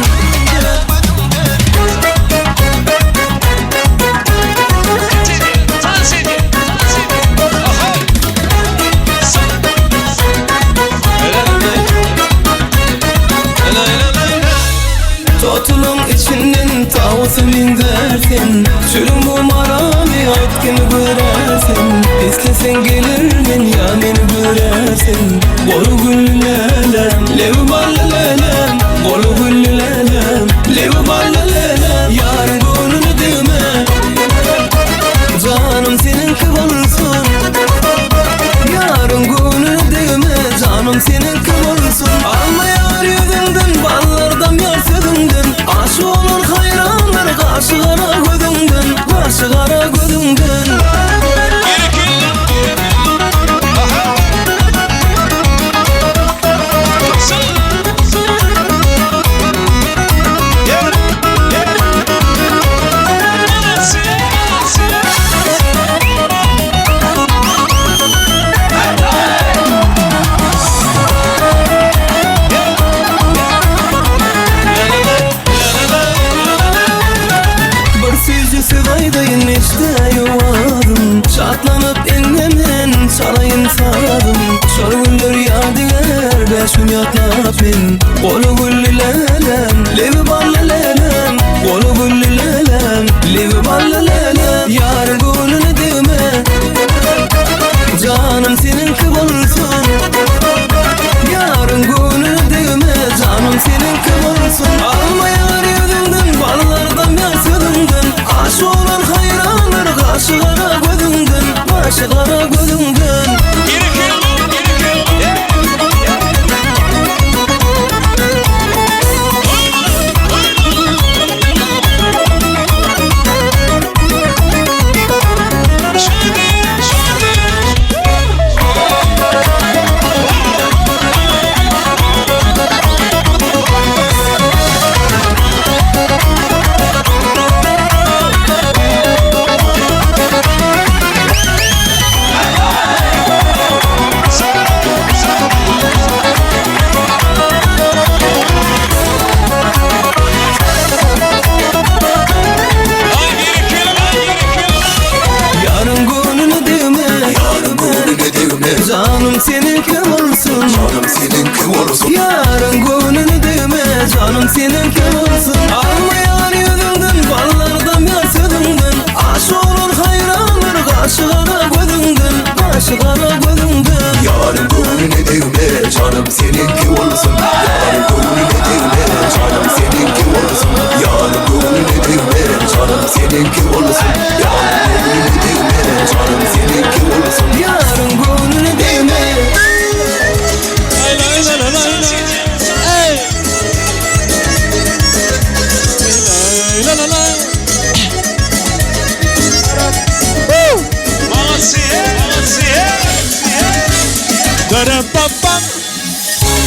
Çölüň bu maramy aýt kimi görer sen Isleseň gelermen ýa meni görersen Goly gülli lälem, lebi bally lälem Goly gülli lälem, lebi bally lälem Ýaryň göwnüne degme Janym seniňki bolsun Ýaryň göwnüne degme Janym seniňki bolsun Alma ýar ýüzüňden Ballar damýar sözüňden Aşyk bolan haýranlar Gaşy gara gözüňden Gaşy gara gözüňden. Bir süýji söz aýdaýyn eşdäý owazym Şatlanyp indi men çalaýyn sazym Şol günler ýadygär bäş gün ýatlap men Goly gülli lälem, lebi bally lälem Goly gülli lälem, lebi bally lälem Ýaryň göwnüne degme Janym seniňki bolsun Ýaryň göwnüne degme Janym seniňki bolsun Alma ýar ýüzüňden Ballar damýar sözüňden Aşyk bolan haýrandyr Gaşy gara gözüňden Gaşy gara gözüňden. Ýaryň göwnüne degme Ýaryň göwnüne degme Janym seniňki bolsun Janym seniňki bolsun Ýaryň göwnüne degme Janym seniňki bolsun Alma ýar ýüzüňden Ballar damýar sözüňden Aşyk bolan haýrandyr Gaşy gara gözüňden Gaşy gara gözüňden Ýaryň göwnüne degme Janym seniňki bolsun Ýaryň göwnüne degme Janym seniňki bolsun Ýaryň göwnüne degme Janym seniňki bolsun Ýaryň göwnüne degme Janym seniňki bolsun Ýaryň göwnüne degme.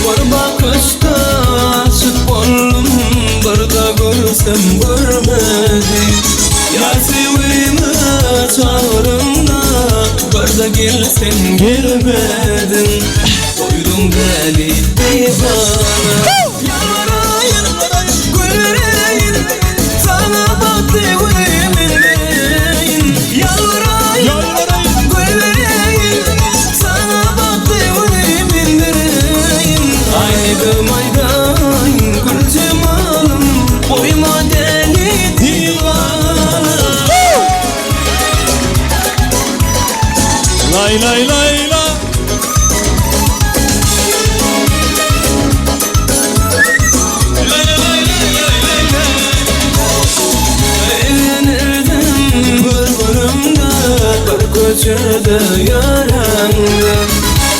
Bir bakyşda aşyk boldum, bir-de görsem görmedi. Ýar söýgime çagyranda, bir-de gelseň gelmediň. Goýduň däli diwana. Ýalbaraýyn, gül bereýin, saňa bagtly güni men bereýin. Ýalbaraýyn, gül bereýin, saňa bagtly güni men bereýin. Aýdym aýdaýyn, gül jemalym, goýma däli diwana. Lay lay lay la. Begenirdim bir görümde, bir köçede ýöräňde.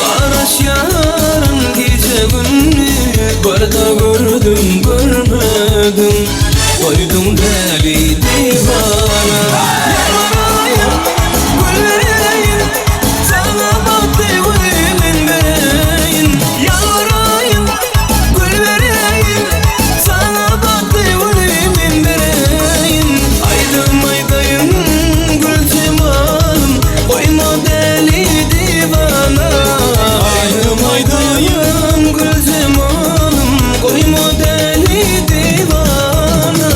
Garaşýaryn gije-gündiz, bir-de gördüm, görmedim. Goýduň däli diwana. Ýalbaraýyn, gül bereýin, saňa bagtly güni men bereýin. Ýalbaraýyn, gül bereýin, saňa bagtly güni men bereýin. Aýdym aýdaýyn, gül jemalym, goýma däli diwana. Aýdym aýdaýyn, gül jemalym, goýma däli diwana.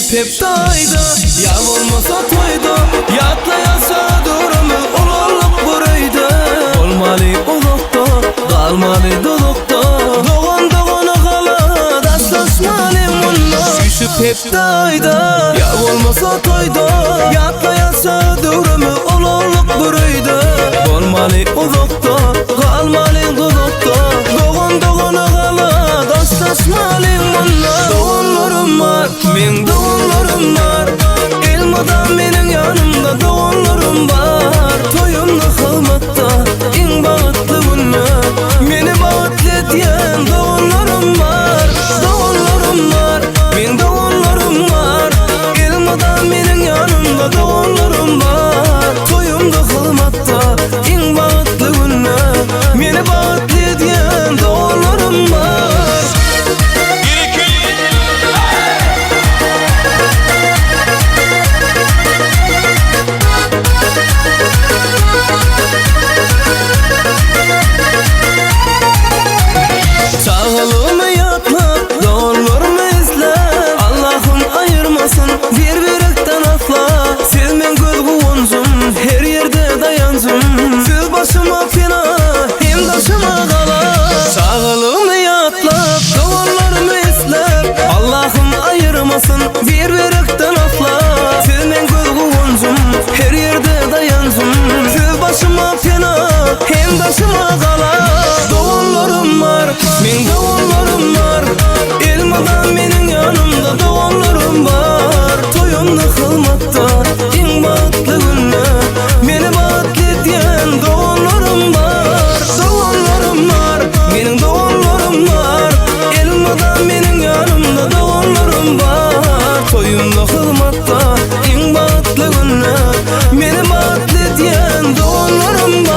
Üýşüp hepde aýda, ýa bolmasa toýda, Ýatlaýarsa döwrümiz ulaldyk bir öýde. Bolmaly uzakda, galmaly duzakda, Dogan dogana gala, daşlaşmaly munda. Üýşüp hepde aýda, ýa bolmasa toýda, Ýatlaýarsa döwrümiz ulaldyk bir öýde. Bolmaly uzakda, galmaly duzakda, Dogan dogana gala, daşlaşmaly munda. Doganlarym bar, meň doganlarym bar, Elmydam meniň ýanymda doganlarym bar. Toýumda hyzmatda, iň bagtly günde, Meni bagtly edýän doganlarym bar. Doganlarym bar, meň doganlarym bar, Elmydam meniň ýanymda doganlarym bar. Toýumda hyzmatda, iň bagtly günde, Meni bagtly edýän doganlarym bar. Çagalygymy ýatlap, doganlarymy isläp, Allahym aýyrmasyn bir-birekden asla. Siz meň göz guwanjym, her ýerde daýanjym, Siz başyma pena, hem daşyma gala. Çagalygymy ýatlap, doganlarymy isläp, Allahym aýyrmasyn bir-birekden asla. Siz meň göz guwanjym, her ýerde daýanjym, Siz başyma pena, hem daşyma gala. Doganlarym bar, meň doganlarym bar, Elmydam meniň ýanymda doganlarym bar. Toýumda hyzmatda, iň bagtly günde, Meni bagtly edýän doganlarym bar. Doganlarym bar, meniň doganlarym bar, Elmydam meniň ýanymda doganlarym bar. Toýumda hyzmatda, iň bagtly günde, Meni bagtly edýän doganlarym bar.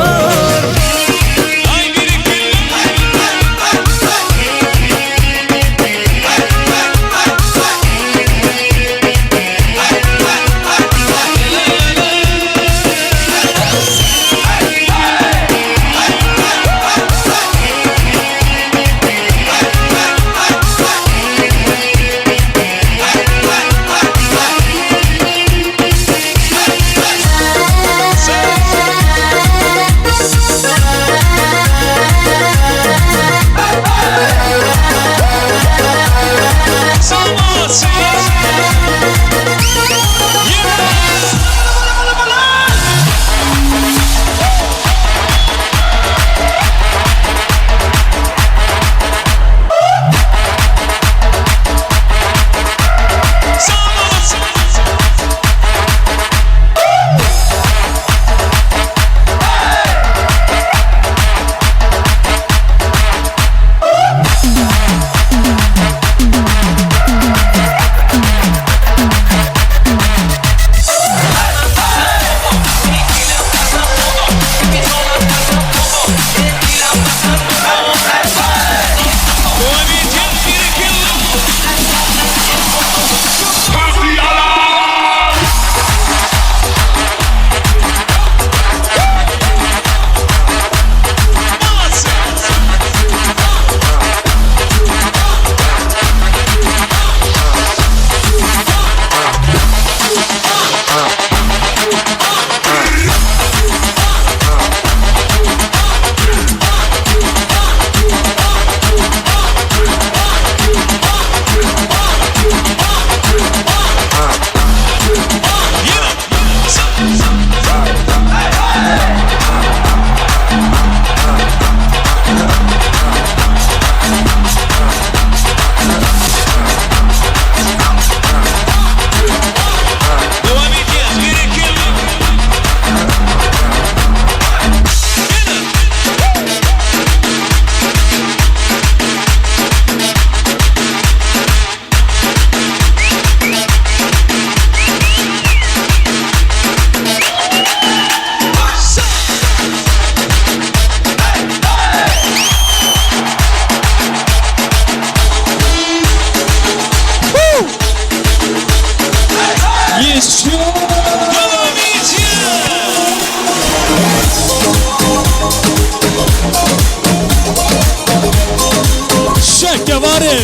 Şekke bary.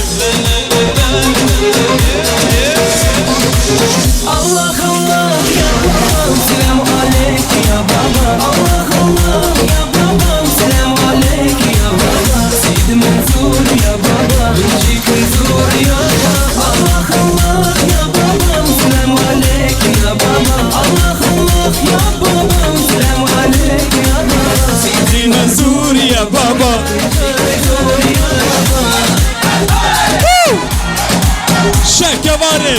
Allah Allah ya babam selam aleyk ya baba Allah Allah ya babam selam aleyk ya baba Seydi Mansur ya baba Birinci nzur ya baba Allah Allah ya babam selam aleyk ya baba Allah Allah ya babam selam aleyk ya baba Seydi Mansur ya baba Şekewari.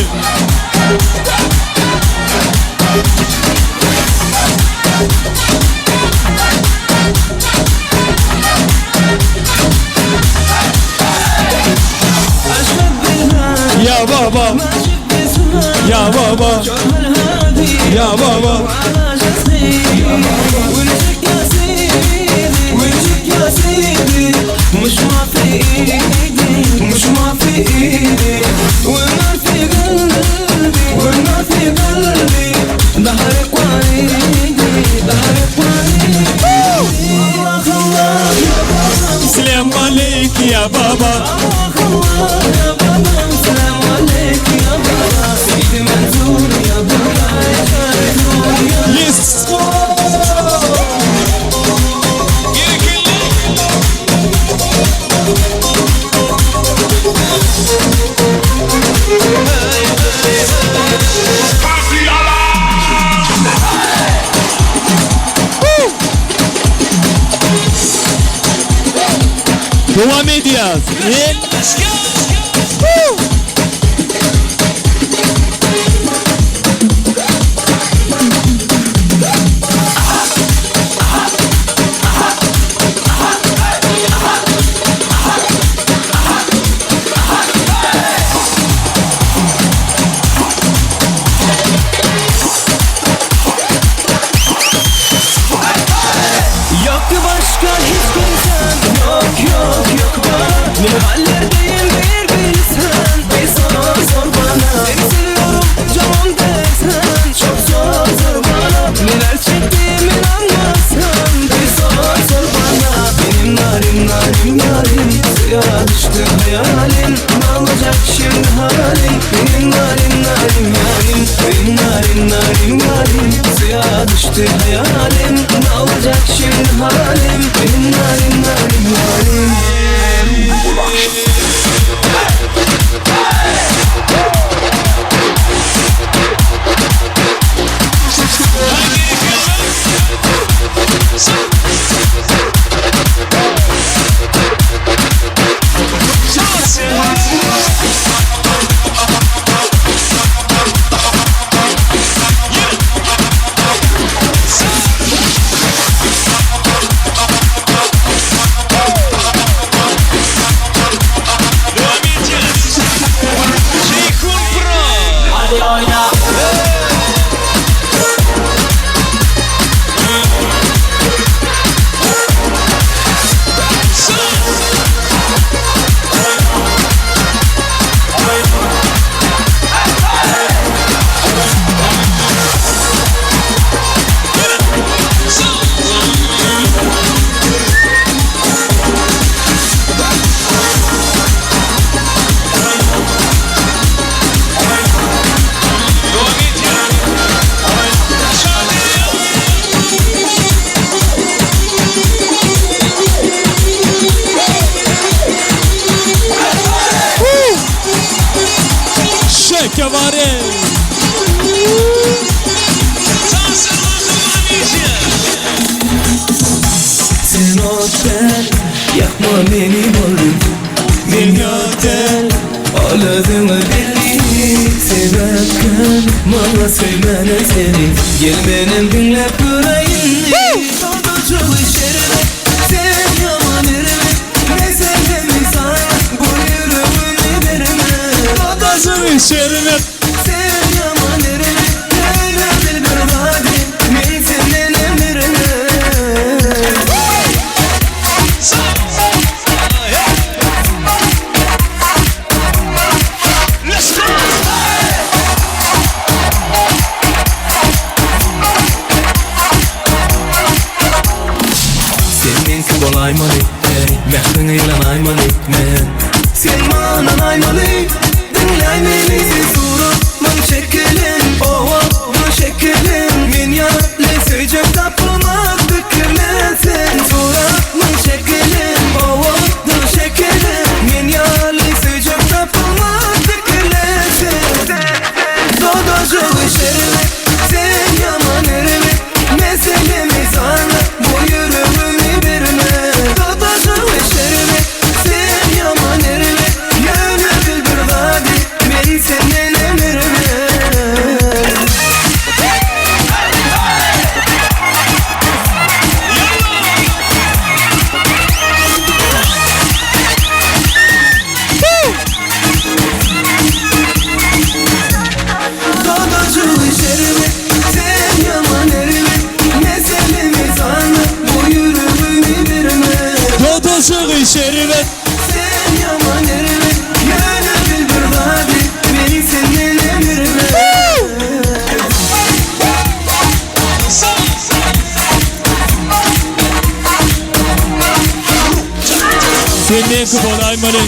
Ya baba. Ya baba. Ya baba. ولجك يا سيدي ولجك يا سيدي مش ما في ايدي مش ما في ايدي والنار في قلبي والنار في قلبي ظهرك وعيدي ظهرك وعيدي الله الله يا بابا سلام عليك يا بابا الله الله يا بابا سلام عليك يا بابا سيدي منصور يا بابا Let's go! Dowam edýäs. Let's go! Yok başka hiç kimsem Yok yok yok bana Ne hallerdeyim bir bilsen Bir sor sor bana Seni seviyorum canım desen Çok zor zor bana Neler çektiğimi anlasan Bir sor sor bana Benim narin narin yarim Suya düştü hayalim Ne olacak şimdi halim Benim narin narin yarim Benim narin narin yarim Suya düştü hayalim Ne olacak şimdi halim Benim narin narin yarim Hadi oyna. Şekewari. Sen otel Yakma beni bolum Men yotel Ol özüňe belli Sebäpkär Maňa söýmäne seni Gel menem diňläp göreýin Sodaçyly şerbet Sen ýaman erbet Meselemi sana Bu ýüregimi berme Sodaçyly şerbet Sen ýaman erbet Näme bil bir zady Men sendenem birine Let's go! Sen meňki bolaýmaly, ey, mähriňe ýylanaýmaly men Sen maňa ynanaýmaly, diňläý meni sen surat. şekilin Owadan şekilin Men ýaly söýjek tapylmaz pikirlen sen Suratmyň şekilin Owadan şekilin Men ýaly söýjek tapylmaz pikirlen sen Dodajygy şerbet Sen ýaman erbet Meselemi sana Bu ýüregimi berme Dodajygy şerbet Sen ýaman erbet Ýöne bil bir zady Men sendenem erbet. Dodajygy şerbet Sen ýaman erbet Meselemi sana Bu ýüregimi berme Dodajygy şerbet. Sen ýaman erbet Ýöne bil bir zady Men sendenem erbet. Sen meňki bolaýmaly.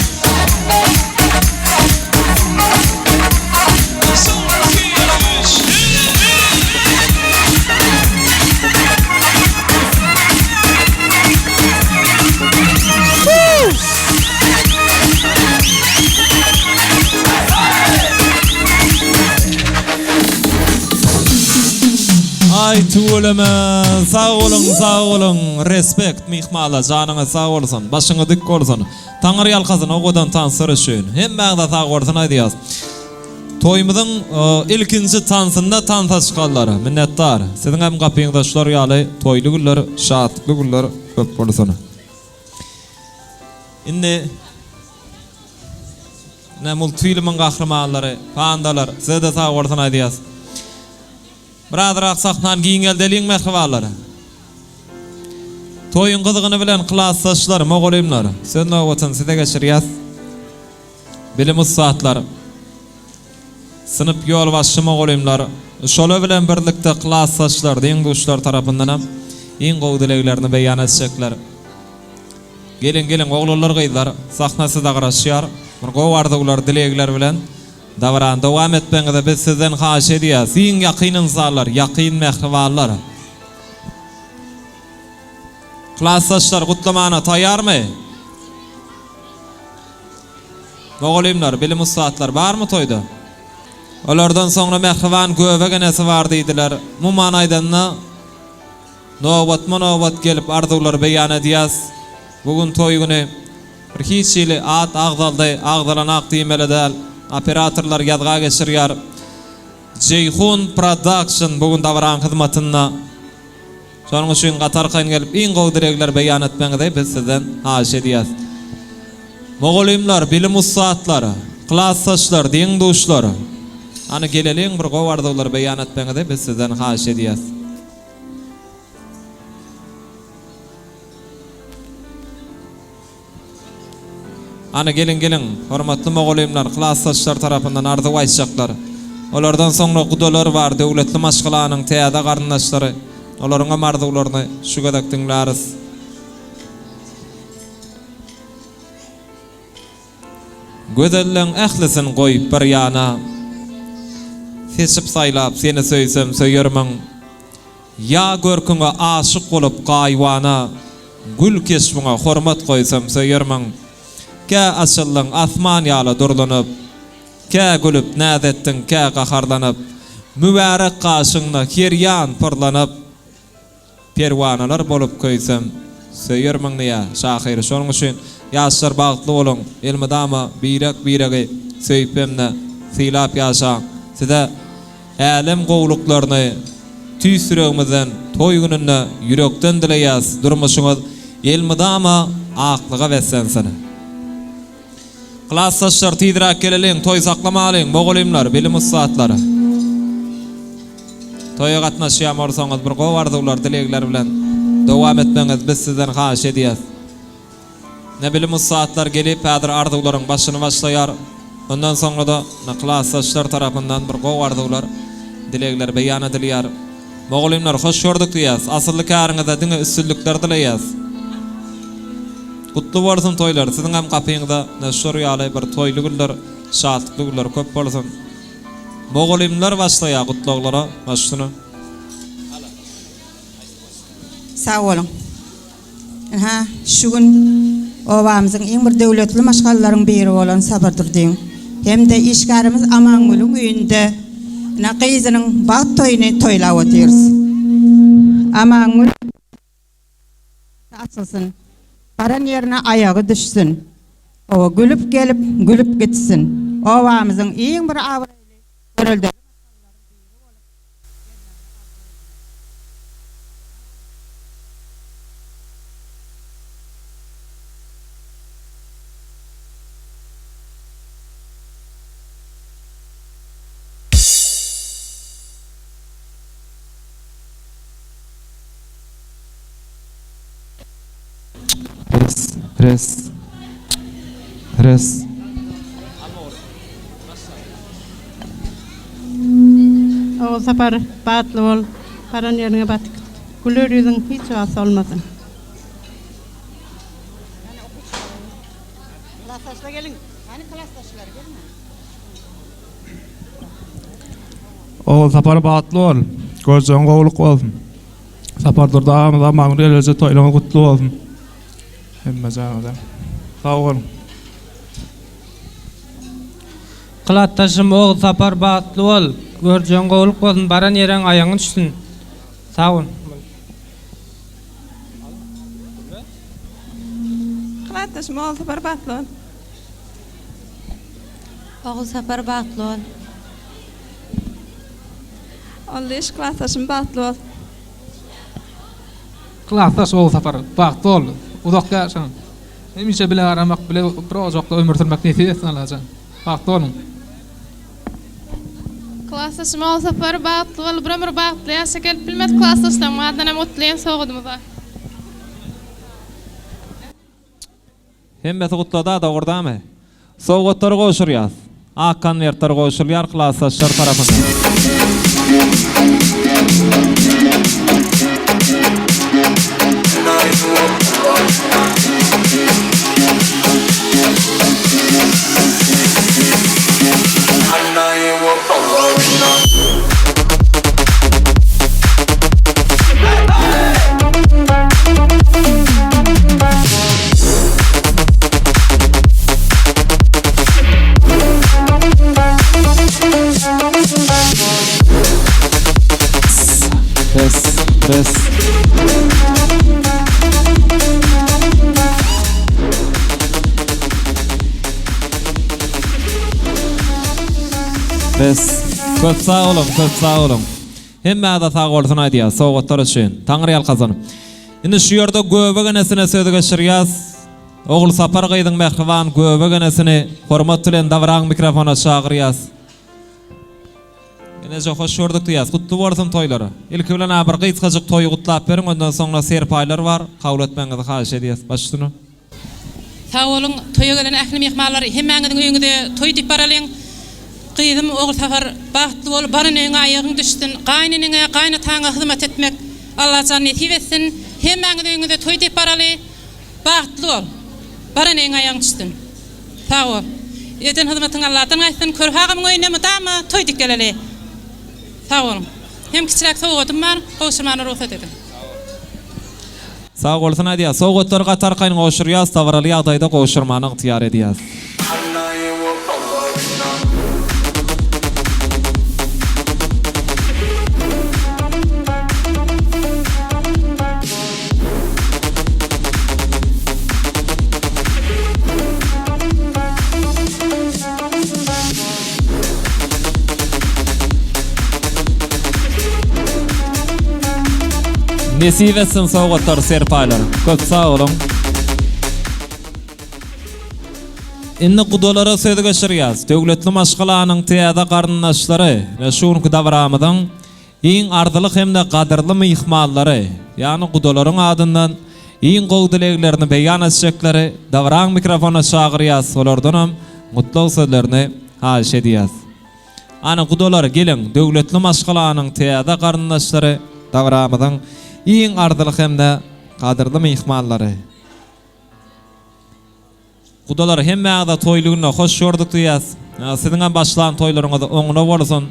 Aý tüweleme sag boluň sag boluň respekt myhmanlar janyňyz sag bolsun başyňyz dik bolsun Taňry ýalkasyn owadan tanslar üçin hemmäňize sag bolsun aýdýas. Toýumyzyň ilkinji tansynda tansa çykanlar minnetdar. Siziň hem gapyňyzda şular ýaly toýly günler, şatlykly günler köp bolsun. Indi ine multfilmiň gahrymanlary, pandalar size-de sag bolsun aýdýas. Birazrak sahnany giňeldeliň mähribanlar. Toýuň gyzgyny bilen klasdaşlar, mugallymlar, söz nobatyny size geçirýäs. Bilim ussatlar, synp ýolbaşçy mugallymlar, şolar bilen birlikde klasdaşlar, deň-duşlar tarapyndanam iň gowy dileglerini beýan etjekler. Geliň, geliň, oglanlar, gyzlar, sahna size garaşýar. Bir gowy arzuwlar, dilegler bilen dabarany dowam etmegiňizi biz sizden haýyş edýäs. Iň ýakyn ynsanlar, ýakyn mähribanlar. Klasdaşlar gutlamana taýýarmy? Mugallymlar, bilim ussatlary barmy toýda? Olardan soňra mähriban göbek enesi bar diýdiler. Umuman aýdanda, nobatma-nobat gelip arzuwlary beýan edýäs. Bu gün toý güni. Bir hiç hili at agzaldy, agzalanak diýmeli däl. Operatorlar ýazga geçirýär. Jeýhun Production bu gün dabaraň hyzmatynda. Şonuň üçin gaty arkaýyn gelip iň gowy dilegleri beýan etmegiňizi biz sizden haýyş edýäs. Mugallymlar, bilim ussatlary, klasdaşlar, deň-duşlar, hany geleliň bir gowy arzuwlary beýan etmegiňizi biz sizden haýyş edýäs. Hany geliň geliň, hormatly mugallymlar, klasdaşlar tarapyndan arzuw aýtjaklar. Olardan soňra gudalar bar, döwletli maşgalanyň täze garyndaşlary. Olaryňam arzuwlaryny şu gezek diňläris. Gözelleň ählisin goýup bir ýana, Seçip saýlap seni söýsem söýermiň? Ýa görküňe aşyk bolup gaýybana, Gül keşbiňe hormat goýsam söýermiň? Kä açyldyň asman ýaly durlanyp, Kä gülüp näz etdiň, kä gaharlanyp, Mübärek gaşyňda her ýan pyrlanyp, Perwanalar bolup köýsem, söýermiň diýýär şahyr. Şonuň üçin ýaşlar bagtly boluň, elmydama birek-biregi söýüp hem-de sylap ýaşaň. Size älem gowulyklaryny tüýs ýüregimizden toý gününde ýürekden dileýäs, durmuşyňyz elmydama aklyga beslensin. Klasdaşlar tizräk geleliň toý saklamalyň mugallymlar bilim ussatlary toýa gatnaşýan bolsaňyz bir gowy arzuwlar dilegler bilen dowam etmegiňizi biz sizden haýyş edýäs. Ne bilim ussatlar gelip häzir arzuwlaryň başyny başlaýar. Ondan soňra-da klasdaşlar tarapyndan bir gowy arzuwlar, dilegler beýan edilýär. Mugallymlar hoş gördük diýýäs. Asylly käriňizde diňe üstünlikler dileýäs. Gutly bolsun toýlar. Siziňem gapyňyzda şular ýaly bir toýly günler, şatlykly günler köp bolsun. Mugallymlar başlaýar gutlaglara. Baş üstüne. Sag boluň. Ynha, şu gün obamyzyň iň bir döwletli maşgalalaryň biri bolan Sapardurdyň hem-de işgärimiz Amangülüň öýünde ine gyzynyň bagt toýuny toýlap otyrys. Amangül açylsyn, baran ýerine aýagy düşsün. Oba gülüp gelip, gülüp gitsin. Obamyzyň iň bir abraýly, göreldeli maşgalalaryň biri bolup gezmegini arzuw edýäris. Res, res, res. Ogulsapar, bagtly bol, baran ýeriňe batyp git. Güler ýüzüň hiç wagt solmasyn. Klasdaşlar geliň. Hany klasdaşlar geliň. Ogulsapar bagtly bol. Görjegiň gowulyk bolsun. Sapardurdy agamyz Amangül gelneje toýlaryňyz gutly bolsun. Hemmejaňyza. Sag boluň. Klasdaşym Ogulsapar bagtly bol. Görjegiň gowulyk bolsun baran ýeriň aýagyň düşsün. Sag bol. Klasdaşym Ogulsapar bagtly bol. Ogulsapar bagtly bol. Ollyş klasdaşym bagtly bol. Klasdaş Ogulsapar bagtly bol. Uzak ýaşaň. Hemişe bile garamak bile bir ojakda ömür sürmek nesip etsin Allajan. Bagtly boluň. Klasdaşym Ogulsapar bagtly bol bir ömür bagtly ýaşa gelip bilmedik klasdaşlaryň adyndan hem gutlaýan sowgadymyza. Hemmesi gutlada dogurdamy? Sowgatlary gowşurýas. Ak konwertler gowşurylýar klasdaşlar tarapyndan. Res, res. Res. Köp sag boluň, köp sag boluň. Hemmäňize sag bolsun aýdýas sowgatlar üçin. Taňry ýalkasyn. Indi şu ýerde göbek enesine sözi geçirýäs. Ogulsapar gyzyň mähriban göbek enesini hormat bilen dabaraň mikrofona çagyrýas. Eneje hoş gördük diýýäs. Gutly bolsun toýlar. Ilki bilen a bir gysgajyk toýy gutlap beriň ondan soňra serpaýlar bar kabul etmegiňizi haýyş edýäs. Baş üstüne. Sag boluň toýa gelen ähli myhmanlar hemmäňiziň öýüňize toý diýip baralyň gyzym Ogulsapar bagtly bol baran öýüňe aýagyň düşsün gaýyneneňe gaýynataňa hyzmat etmek Allajan nesip etsin hemmäňiziň öýüňize toý diýip baraly bagtly bol baran öýüňe aýagyň düşsün sag bol eden hyzmatyň Alladan gaýtsyn körpe agamyň öýüne mydama toý diýip geleli sag boluň hem kiçiräk sowgadym bar gowşurmana rugsat ediň. Sag bolsun aýdýas. Sowgatlary gaty arkaýyn gowşurýas, dabaraly ýagdaýda gowşurmany ygtyýar edýäs. Nesip etsin sowgatlar serpaýlar. Köp sag boluň. Indi gudalara söz geçirýäs. Döwletli maşgalanyň täze garyndaşlary we şu günki dabaramyzyň iň arzyly hem-de gadyrly myhmanlary, ýagny gudalaryň adyndan iň gowy dileglerini beýan etjekleri dabaraň mikrofonyna çagyrýas, olardanam gutlag sözlerini haýyş edýäs. Ana, gudalar, geliň, döwletli maşgalanyň täze garyndaşlary, dabaramyzyň iň arzyly hem-de gadyrly myhmanlary. Gudalar hemmäňize toýly günde hoş gördük diýýäs. Siziňem başlan toýlaryňyz oňuna bolsun.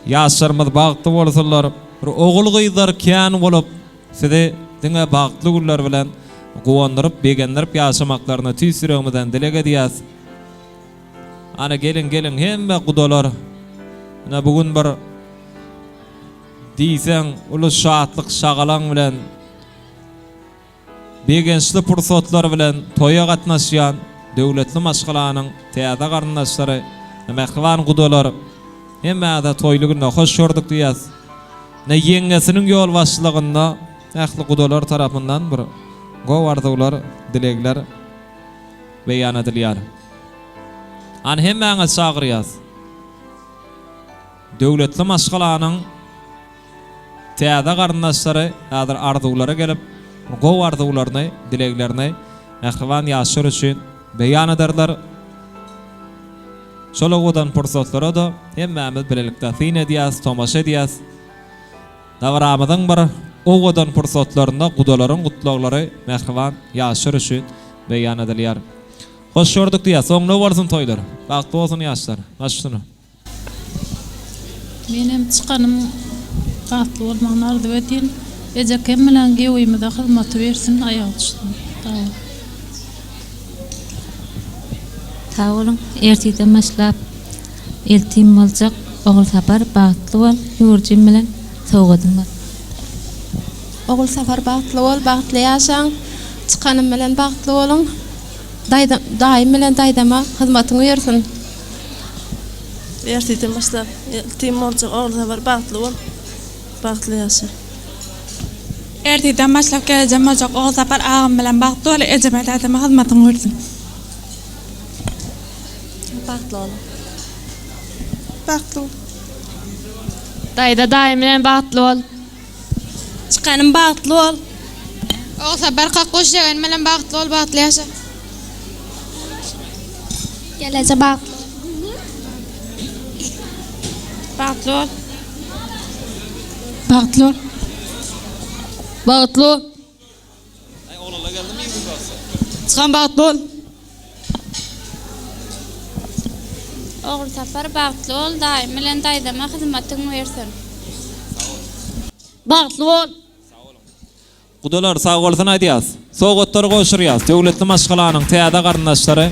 Ýaşlarymyz bagtly bolsunlar. Bir ogul-gyzlar kän bolup, sizi diňe bagtly günler bilen guwandyryp, begendirip ýaşamaklaryny tüýs ýüregimizden dileg edýäs. Ana geliň geliň hemme gudalar. Ine bu gün bir diýseň uly şatlyk şagalaň bilen Begençli pursatlar bilen toýa gatnaşýan döwletli maşgalanyň täze garyndaşlary, mähriban gudalar, hemmäňize toýly günde hoş gördük diýýäs. Ine, ýeňňesiniň ýolbaşçylygynda ähli gudalar tarapyndan bir gowy arzuwlar, dilegler beýan edilýär. Hany hemmäňizi çagyrýas. Döwletli maşgalanyň Täze garyndaşlary häzir arzuwlara gelip, gowy arzuwlaryny, dileglerini mähriban ýaşlar üçin beýan ederler. Şol owadan pursatlara-da hemmämiz bilelikde syn edýäs, tomaşa edýäs. Dabaramyzyň bir owadan pursatlarynda gudalaryň gutlaglary mähriban ýaşlar üçin beýan edilýär. Hoş gördük diýýäs. Oňuna bolsun toýlar. Bagtly bolsun ýaşlar. Baş üstüne. Menem çykanym bagtly bolmagyny arzuw edýän. Ejekem bilen giýewimize hyzmaty bersin, aýagy düşsün. Sag boluň. Sag boluň. Ertirden başlap eltim boljak Ogulsapar bagtly bol ýurjym bilen sowgadym bol. Ogulsapar bagtly bol bagtly ýaşaň çykanym bilen bagtly boluň daýzam daýym bilen daýzama hyzmatyň bersin. Ertirden başlap eltim boljak Ogulsapar bagtly bol bagtly ýaşa. Ertirden başlap gelejem boljak Ogulsapar agam bilen bagtly bol ejeme dädeme hyzmatyň görsün. Bagtly boluň. Bagtly bol. Daýza daýym bilen bagtly bol. Çykanym bagtly bol. Ogulsapar kakguş ýegen bilen bagtly bol bagtly ýaşa. Geleje bagtly bol. Bagtly bol. Bagtly bol. Bagtly bol. Çykan bagtly bol. Ogulsapar bagtly bol daýym bilen daýzama hyzmatyň bersin. Bagtly bol. Gudalar sag bolsun aýdýas. Sowgatlary gowşurýas. Döwletli maşgalanyň täze garyndaşlary.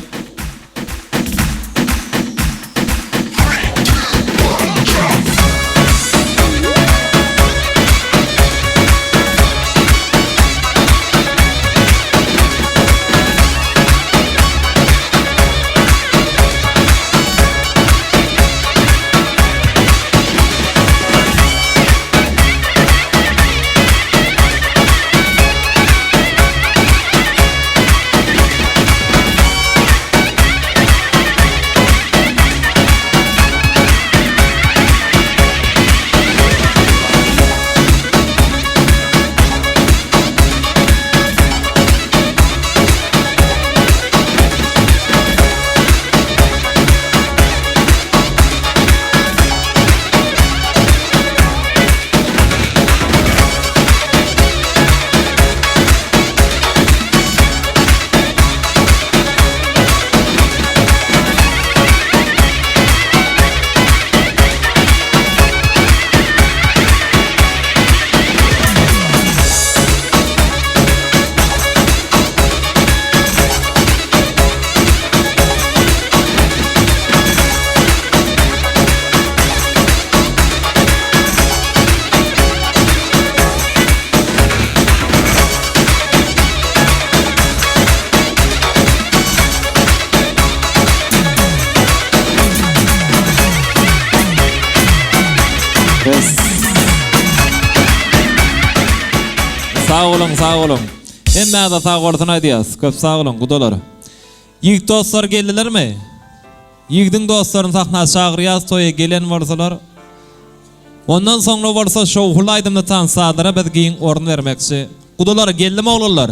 Sag boluň, sag boluň. Hemmäňize sag bolsun aýdýas. Köp sag boluň, gudalar. Ýigit dostlar geldilermi? Ýigdiň dostlaryny sahna çagyrýas, toýa gelen bolsalar. Ondan soňra bolsa şowhunly aýdymly tans-sazlara biz giň orun bermekçi. Gudalar, geldimi oglanlar?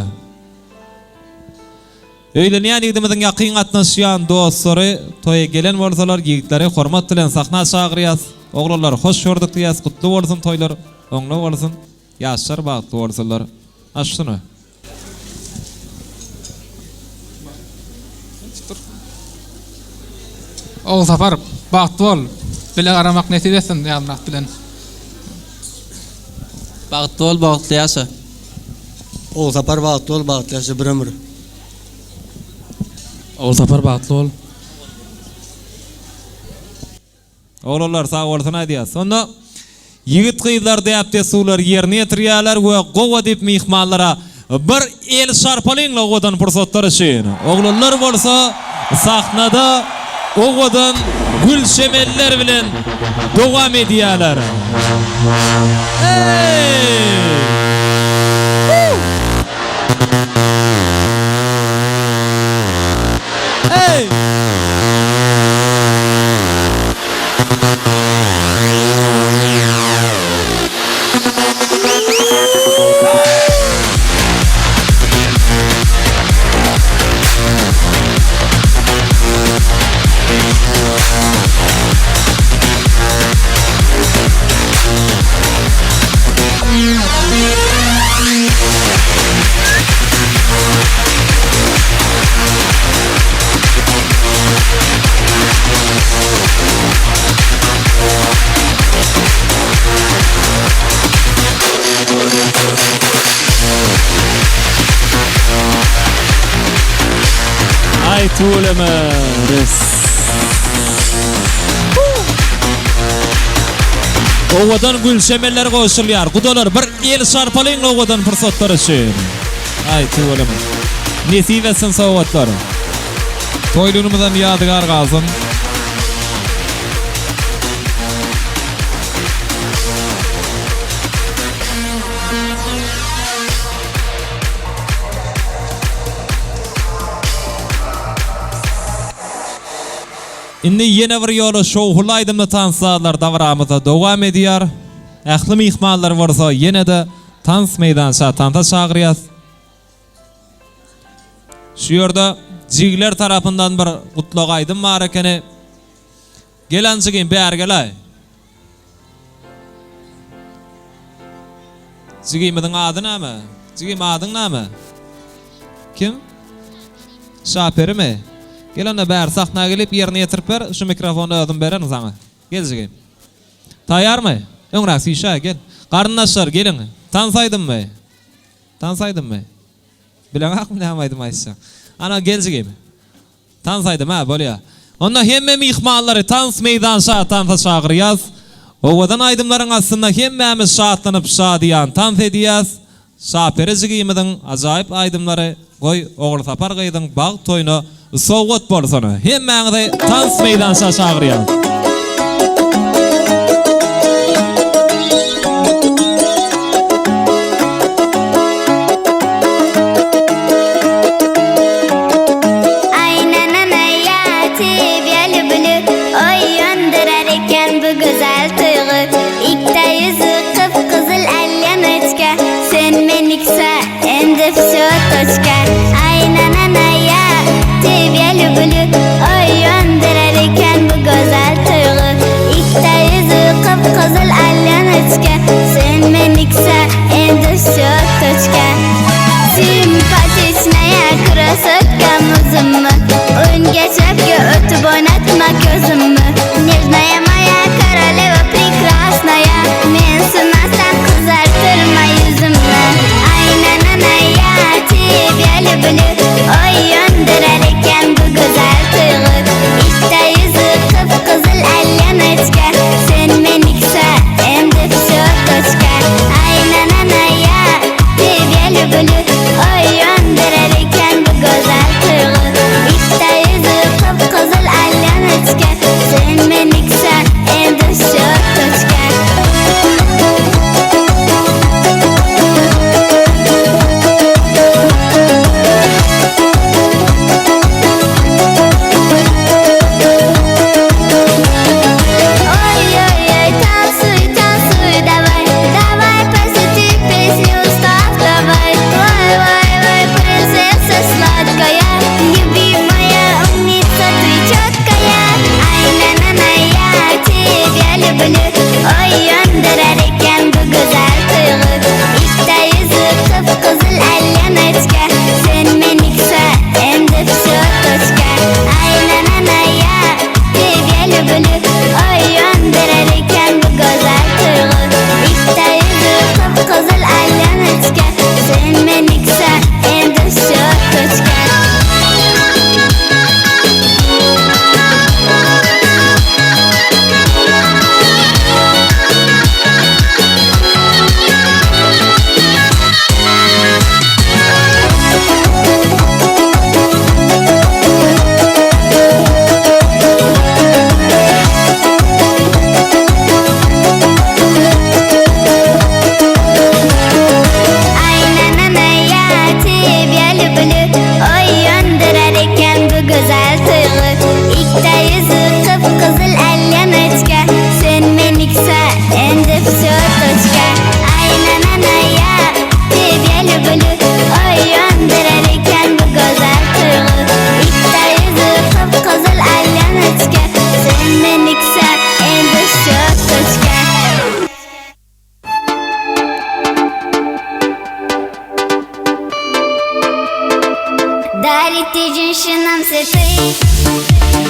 Öýlenýän ýigdimiziň ýakyn gatnaşýan dostlary toýa gelen bolsalar, ýigitleri hormat bilen sahna çagyrýas. Oglanlar, hoş gördük diýýäs, gutly bolsun toýlar, oňly bolsun, ýaşlar bagtly bolsunlar. Aş şuny. Dur. Ogulsapar, bagtly bol. Bile garamak nesip etsin Ýazmyrat bilen. Bagtly bol, bagtly ýaşa. Ogulsapar bagtly bol, bagtly ýaşa bir ömür. Ogulsapar bagtly bol. Oglanlar sag bolsun aýdýas. Onda ýigit gyzlar däp dessurlary ýerine ýetirýärler we gowa diýip myhmanlara bir el şarpalyňla owadan pursatlar üçin. Oglanlar bolsa sahnada owadan gül şemeller bilen dowam edýärler. Eý! Eý! Aý tüweleme res. Owadan gül şemeller goşulýar. Gudalar bir el şarpalyň owadan pursatlar üçin. Aý tüweleme. Nesip etsin sowgatlar. Toýlugymyzam ýadygar galsyn. Indi ýene bir ýola şowhunly aýdymly tans-sazlar dabaramyzda dowam edýär. Ähli myhmanlary bolsa ýene-de tans meýdança tansa çagyrýas. Şu ýerde jigler tarapyndan bir gutlag aýdym bar ekeni. Gel an jigim bäri gelaý. Jigimiziň ady näme? Jigim adyň näme? Kim? Şaperimi? Gel onda bäri sahna gelip ýerine ýetirip ber, şu mikrofony özüm bererin saňa. Gel jigim. Taýýarmy? Öňräk süýşäý, gel. Garyndaşlar, geliň. Tans aýdymmy? Tans aýdymmy? Bileňakmy näme aýdym aýtjak? Ana, gel jigim. Tans aýdym, hä, bolýa. Onda hemme myhmanlary tans meýdança tansa çagyrýas. Owadan aýdymlaryň astynda hemmämiz şatlanyp şadyýan tans edýäs. Şaperi jigimiziň ajaýyp aýdymlary goý Ogulsapar gyzyň bagt toýuna sowgat bolsun. Hemmäňizi tans meýdança çagyrýas. женщинам цветы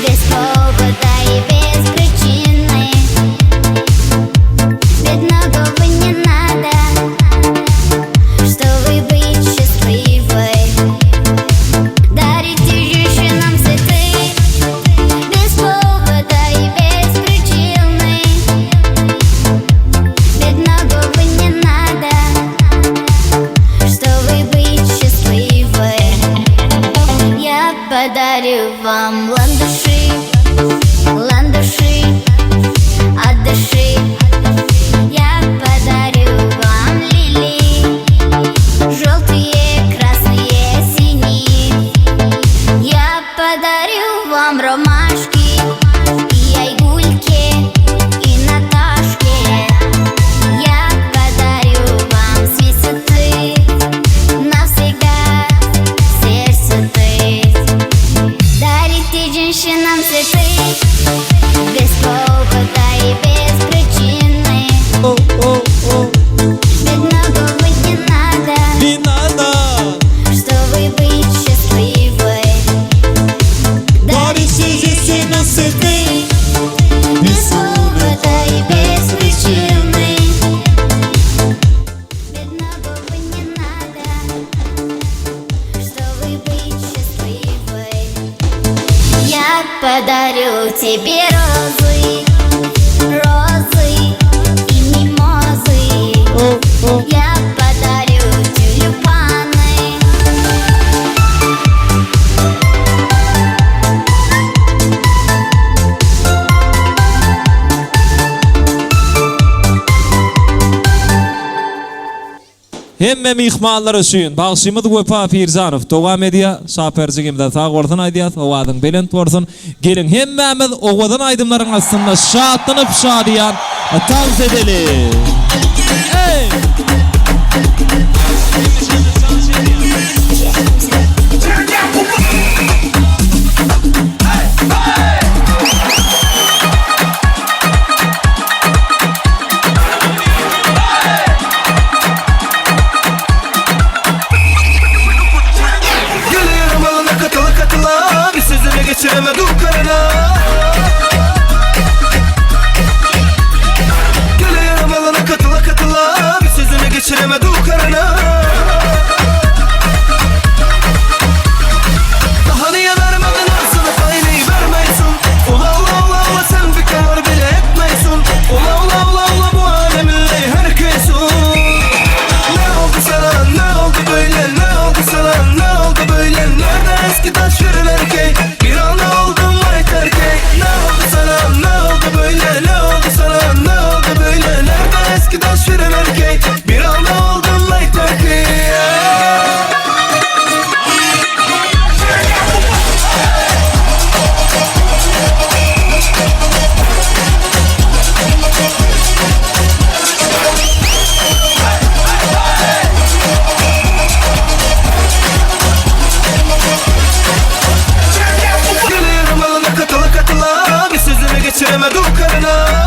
Без повода и без причины Ведь многого не надо, чтобы быть счастливой Дарите женщинам цветы Без повода и без причины Ведь многого не надо, чтобы быть счастливой Я подарю вам ландыши, ландыши от души Я подарю вам лилии Желтые, красные, синие Я подарю вам ромашки И айгульке, и Наташке Я подарю вам цветы Навсегда в сердце ты Дарите женщинам цветы Без повода и без причины Ведь многого не надо Не надо Чтобы быть счастливой Дарите женщинам цветы Без повода и без причины Ведь многого не надо Чтобы быть счастливой Я подарю тебе розы Розы и мимозы Я подарю тюльпаны Hemme myhmanlar üçin bagşymyz Wepa Pirjanow dowam edýär. Şaperjigimize sag bolsun aýdýas, owazyň belent bolsun. Geliň hemmämiz owadan aýdymlaryň astynda şatlanyp şadyýan tans edeli. Eý! Geliyorum alana katıla katıla Bir sözüne geçiremedim karına Geliyorum alana katıla katıla Bir sözüne geçiremedim karına Daha niye vermedin arsını aynayı vermeysin Ula ula ula ula sen bir kenar bile etmeysin Ula ula ula ula bu aleminle herkesin Ne oldu sana ne oldu böyle ne oldu sana ne oldu böyle Nerede eski taş yürür erkek bir anda oldum white erkek Ne oldu sana ne oldu böyle ne oldu sana ne oldu böyle Nerede eski taş yürür erkek bir anda oldum white erkek Geliyorum alana katıla katıla Bir sözüme geçiremedim karına